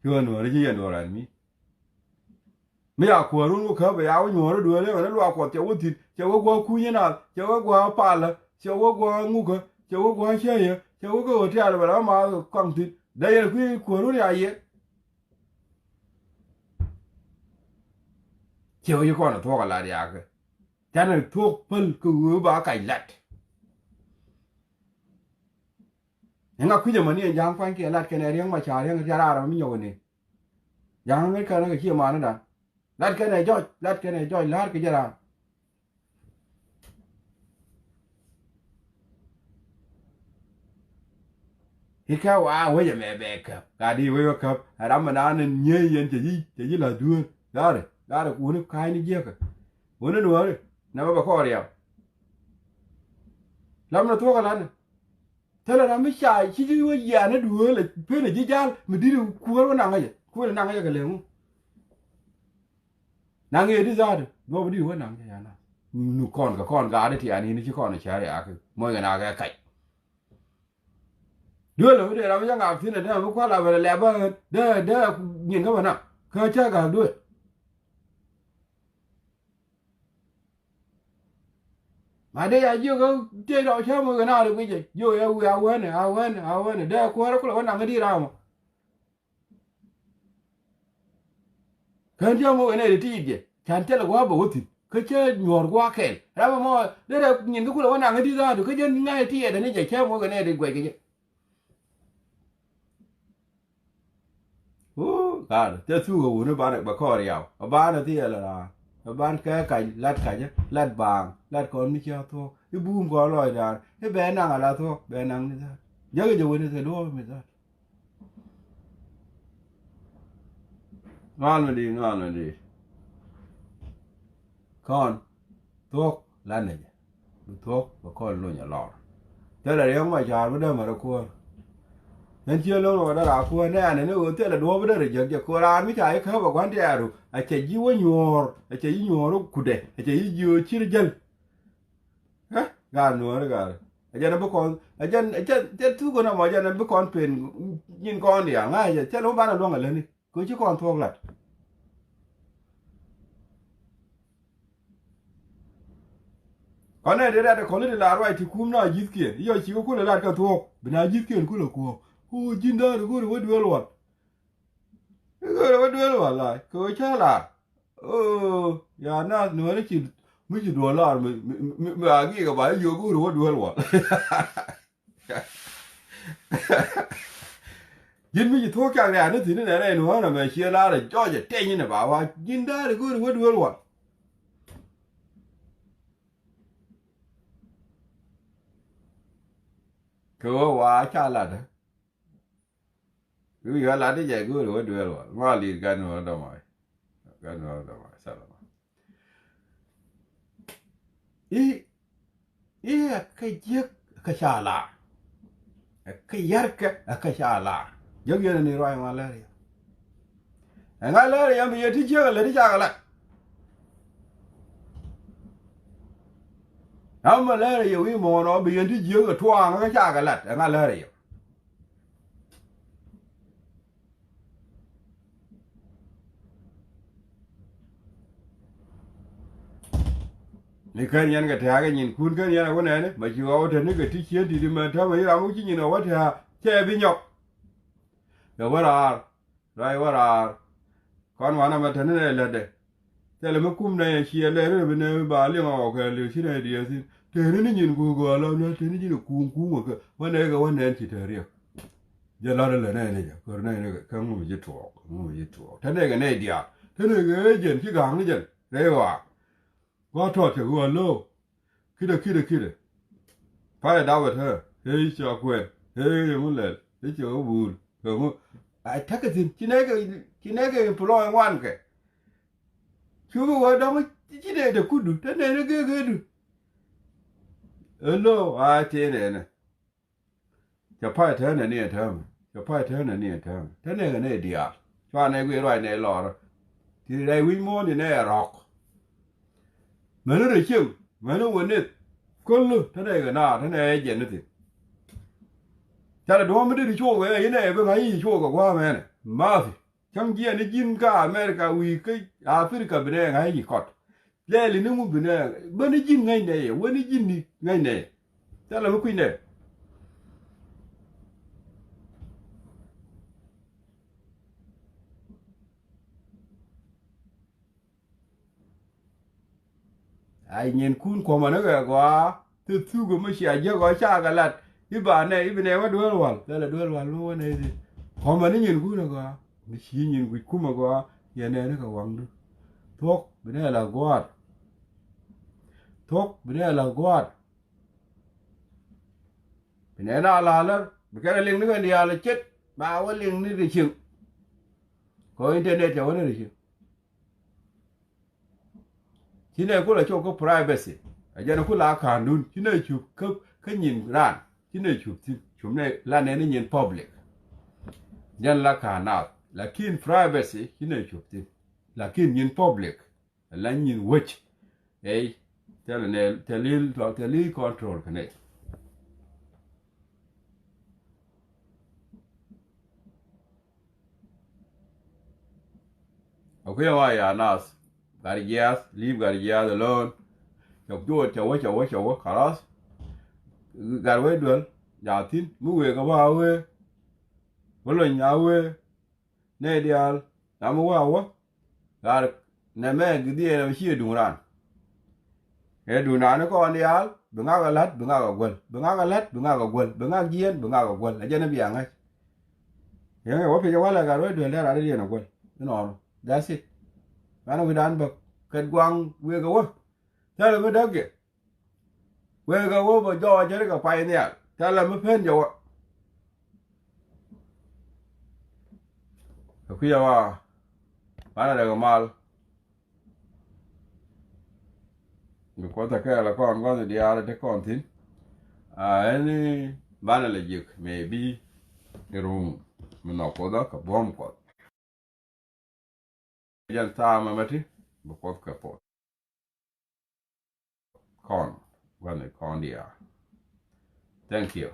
Ci ɣän nuɔ̱ɔ̱ri ci yɛn duɔ̱ɔ̱r ran mi. Mi ya kuäärun wä käp ɛ ya wä nyuɔ̱ɔ̱r i̱ dueeri ɣän i̱ luaak Kuɔth cɛ wä thi̱n, cɛ wä gua̱a̱ kunyä naath, cɛ wä gua̱a̱ palä, cɛ wä gua̱a̱ ŋukä, cɛ wä gua̱a̱ cäyä, cɛ wä kä hotel bɛ la ma kɔaŋ thi̱n. Dee yɛn kui̱ kuäärun ya yɛ. Cɛ wä ci kɔn ɛ thuɔ̱k a lat yakä. Canɛ thuɔ̱k päl kɛ ɣöö ba kac lat. Ɛŋa kui̱c ɛmɔ ni ɛn ja̱a̱ŋ kuany kiɛ lat kɛnɛ Riɛk Macar, Riɛk Macar a ram mi nyɔk ɛn ni. Ja̱a̱ŋ ŋäc kɛn kɛ ciɛ manidan. Lat kɛnɛ jɔc, lat kɛnɛ jɔc, la̱r kɛ jɛ raan. I̱ kɛ wa wec ɛmɛ bɛ käp. Ka di wec wä käp. Ɛ ram mi naan ni nyieeny yɛn cɛ ji̱, cɛ ji̱ la̱th dueer. La̱rɛ, la̱rɛ wuni ka̱a̱cni jiäkä. Wuni nuɔ̱ɔ̱ri. Nɛmɛ bɛ kɔɔr riaw. Lam ni thuɔ̱k ɛ la̱tni. Thilɛ ram mi ca ci ji̱ wä yiaani dueer lɛ pen ɛ ji̱ jal mi di̱t kuäär wä naŋä jɛ. Kuäär ɛ naŋä jɛ kɛ lɛŋu. Naŋ yɛ di za̱a̱t duɔ̱p di wä naŋ jɛ ya na. Nu kɔn kɛ kɔn gaari ti ani ni ci kɔn cari aki. Moc kɛ na kɛ kac. Duel mi dee ram mi ca ŋak thin ɛ dee mi kual a bɛ lɛ lɛ bä dee dee nyin kä bä na. Kä cä gak duel. Ma dee ya jiök kä tëë dɔk cä moc kɛ na ri guic jɛ. Jiök ya wi̱i̱ a wänɛ a wänɛ a wänɛ dee kuäärä kulɛ wä naŋ kä di ram ɔ. Kän cä moc kɛ nɛy ti tiit jɛ can thilɛ gua̱a̱ bɛ wä thi̱n kä cä nyuɔ̱ɔ̱r gua̱a̱ kɛɛl. Ram ɛmɔ derɛ nyin kä kulɛ wä naŋ i̱ ti dha̱a̱du kä jɛ ŋa̱c tiɛɛdɛ ni jɛ cä moc kɛ nɛy ti guɛc kɛ jɛ. Uu, ka̱a̱dɛ thil thuk ɛ wuni banɛ bɛ kɔɔr yaw ɛ banɛ thil ɛ la. Ɛ ban kɛ kac lat kacä lat baaŋ lat kɔn mi ci a thuɔ̱k i̱ buum kɔn lɔcdan i̱ bɛ naŋ a la thuɔ̱k bɛ naŋ ni dha̱a̱t. Jäk jɛ wuni thil duɔ̱ɔ̱p mi dha̱a̱t. Ŋuan mi di̱i̱t, ŋuan mi di̱i̱t. Kɔn thuɔ̱k la nɛcɛ bi thuɔ̱k bɛ kɔn luny ɛ lɔr. Thilɛ Riɛk Macar bi dämɛ rɛ kuäär. Ɛn cië lo̱ŋ rɔ wä dee raa kuäär nɛ anɛ ni ɣöö thilɛ duɔ̱ɔ̱p bi dee rɛ jäk jɛ köör raan mi ca ji̱ käp ɛ gua̱n ti ɛɛru. A cɛ ji̱ wä nyuɔ̱ɔ̱r a cɛ ji̱ nyuɔ̱ɔ̱r kudɛ a cɛ ji̱ jiöö cir jäl. Ɛ gaa nuɔ̱ɔ̱ri gaa. Ɛ jɛn ɛ bi kɔn ɛ jɛn ɛ jɛn thukun ɛmɔ ɛ jɛn ɛ bi kɔn pen nyin kɔn diaal ŋa̱c ɛ thilɛ mi banɛ luäŋ ɛ lätni. Kɛ ci kɔn thuɔ̱k lat. Kɔn nɛ di rɛt kɔn li di la ruac ti kum na ji̱thkiɛn yɔ ci kɛ kulɛ lat kɛ thuɔ̱k bi na ji̱thkiɛn kulɛ kuɔ̱k. Ɣöö ji̱n da̱a̱r go̱o̱ri wä duel wal. Go̱o̱ri wä duel wal la kɛ ɣöö ca lar. Ɣöö ya naath nuɔ̱ɔ̱ri ci mi ci duɔl lar mi mi mi a gi̱i̱kɛ ba i̱ yio̱o̱k go̱o̱ri wä duel wal. Ji̱n mi ci thuɔ̱k cak riaani thi̱n inɛ rɛy nuɔ̱ɔ̱rä mɛ ciɛ laarɛ jɔcɛ tɛny inɛ ba wa ji̱n da̱a̱ri go̱o̱ri wä duel wal. Kɛ ɣöö wa ca latdä. Wi̱i̱ ɣä latdä jɛ go̱o̱ri wä duel wal ma li̱i̱t gan nuɔ̱ɔ̱rä dɔmɔ. Gan nuɔ̱ɔ̱rä dɔmɔ salama. I̱ i̱ ɛ kä jiäk kä ca laar. Ɛ kä yärkɛ ɛ kä ca laar. Jiäk yɛn ni ruac ŋuan lɛr yɛ. Ɛ ŋa̱ lɛr yɛ mi yɛ ti jiäk ɛ lät i̱ cakɛ lat. Ram mi lɛr yɛ wi̱i̱ muɔ̱ɔ̱n ɔ bi yɛn ti jiäk ɛ tuaŋ kä cakɛ lat ɛ ŋa̱ lɛr yɛ. Ni kän yɛn kɛ tɛ̈ɛ̈k ɛ nyinkun kän yɛn ɛ wä nɛɛni mɛ ci ɣɔw te ni kɛ ti cien ti̱ti̱ mɛ täämɛ yi ram wä ci nyin ɣɔw wä tɛ̈ɛ̈k cɛ bi nyɔk. Kɛ wä raar. Ruac wä raar. Kɔn wanɛ mɛ te ni nɛ lätdɛ. Thilɛ mi kum nɛ yɛ ciɛ lɛ ri bi nɛ ba liŋ ɣɔw kɛ li̱w ci nɛ diɛɛthin. Te ni ni nyin guuk ɣɔw la nɛ te ni nyin kuŋ kuŋ wä kɛ wä nɛ kɛ wä nɛn ci te riɛk. Jɛ la̱t ilɛ nɛy ni jɛ kör nɛy ni kɛ ŋu mi ji̱ tuɔɔk ŋu mi ji̱ tuɔɔk te nɛy kɛ nɛy diaal te nɛy kɛ ëë jɛn ci ga̱a̱ŋ ni jɛn rɛy ɣɔaa. Gua̱a̱ tɔt cɛ ɣöö alo. Kidɛ kidɛ kidɛ. Payɛ dawɛ te ëë cɛ kuɛn ëë yɛ ŋu lɛl ëë cɛ ɣä buur kɛ ŋu. Ay tekɛ thi̱n ci nɛy kɛ ci nɛy kɛ employ ŋuan kɛ. Cu bi wä dɔ̱ŋ ci nɛy te kutdu te nɛy ni geegeedu. Alo a tëë nɛnɛ. Cɛ pay tɛn ɛ ni ɛ täämɛ cɛ pay tɛn ɛ ni ɛ täämɛ te nɛy kɛ nɛy diaal. Cua nɛy guiy ruac nɛy lɔrä. Ti rɛy wi̱c muɔ̱ɔ̱n ti nɛy ɛ rɔ̱k. Mäni rɛ cieŋ mäni wä nith. Köl ni te nɛy kɛ naar te nɛy ɛ jɛn ni thi̱n. Ca lɛ duɔ̱ɔ̱m mi deri cuɔk ɛ yi nɛy bi ŋa̱c yi cuɔk kɛ gua̱a̱mɛnɛ. Mafi. Cäŋ jiɛn ni ji̱n kä America wi̱i̱ kä Africa bi nɛ ŋa̱c i̱ kɔt. Lɛɛli ni ŋu bi nɛ, bä ni ji̱n ŋäcnɛ yɛ, wä ni ji̱n ni ŋäcnɛ yɛ. Thilɛ mi kui̱nɛ. Ay nyinkun kuɔmä ni kɛ gɔaa. Ti thuk mi cia jiäk ɔ cakɛ lat. I̱ ba nɛ i̱ bi nɛ wä duel wal. Thilɛ duel wal mi wä nɛ i̱ thi. Kuɔmä ni nyinkun ɛ gɔaa. Mi ci nyin guic kumɛ gɔaa. Yɛ nɛ ni kɛ waŋdu. Thuɔ̱k bi nɛ la gua̱a̱r. Thuɔ̱k bi nɛ la gua̱a̱r. Bi nɛ na la lär. Bi kɛn a liŋ ni kɛ diaal a ce̱t. Ba wä liŋ ni ri cieŋ. Kɔ internet cɛ wä ni ri cieŋ. Ci nɛ ku la cop kä privacy. A jɛn ku la ka̱a̱ndun. Ci nɛ cup kä, kä nyin raan. Ci nɛ cup thi̱n. Cup nɛ la nɛ ni nyin public. Jɛn la ka̱a̱n naath. Lakin privacy ci nɛ cup thi̱n. Lakin nyin public. La nyin wec. Ey, thil nɛ, thil, thil control kä nɛ. Akuya wa ya nas. Gat jiath, leave gat jiath alone. Cɛ juɔt cɛ wä, cɛ wä, cɛ wä, kalas. Gat wee duel, ja thin, mi wee kä ba wee. Wä lony a wee. Nɛ diaal, na mi wä a wä. Gat nɛ mɛ gidhiɛ nɛ mi ci duŋ ran. Ɛ duŋ ran ni kɔn diaal, bi ŋak a lat, bi ŋak a guäl. Bi ŋak a lat, bi ŋak a guäl. Bi ŋak jiɛn, bi ŋak a guäl. A jɛn a bia ŋa̱c. Yɛn kɛ wä piɛc a wä lɛ gat wee duel dee rat a diɛn a guäl. Inɔɔnu. That's it. Banɛ wi̱dan bäk. Kɛt guaŋ wek a wä. Thilɛ mi däk jɛ. Wek a wä bä jɔɔc jɛ ri kɛ pay nhial. Thilɛ mi pen jɛ wä. Kɛ kui̱ a wa. Banɛ däk a mal. Bi kuɔth a kɛɛl a kɔn gua̱th diaal a te kɔn thi̱n. A ɛn banɛ lɛ ji̱k maybe. Ni rum mi nhɔk kuɔth a kɛ buɔ̱m kuɔth. Jɛn thaam ɛmɛ ti bi kuɔth kɛ puɔth. Kɔn gua̱th ni kɔn diaal. Thank you.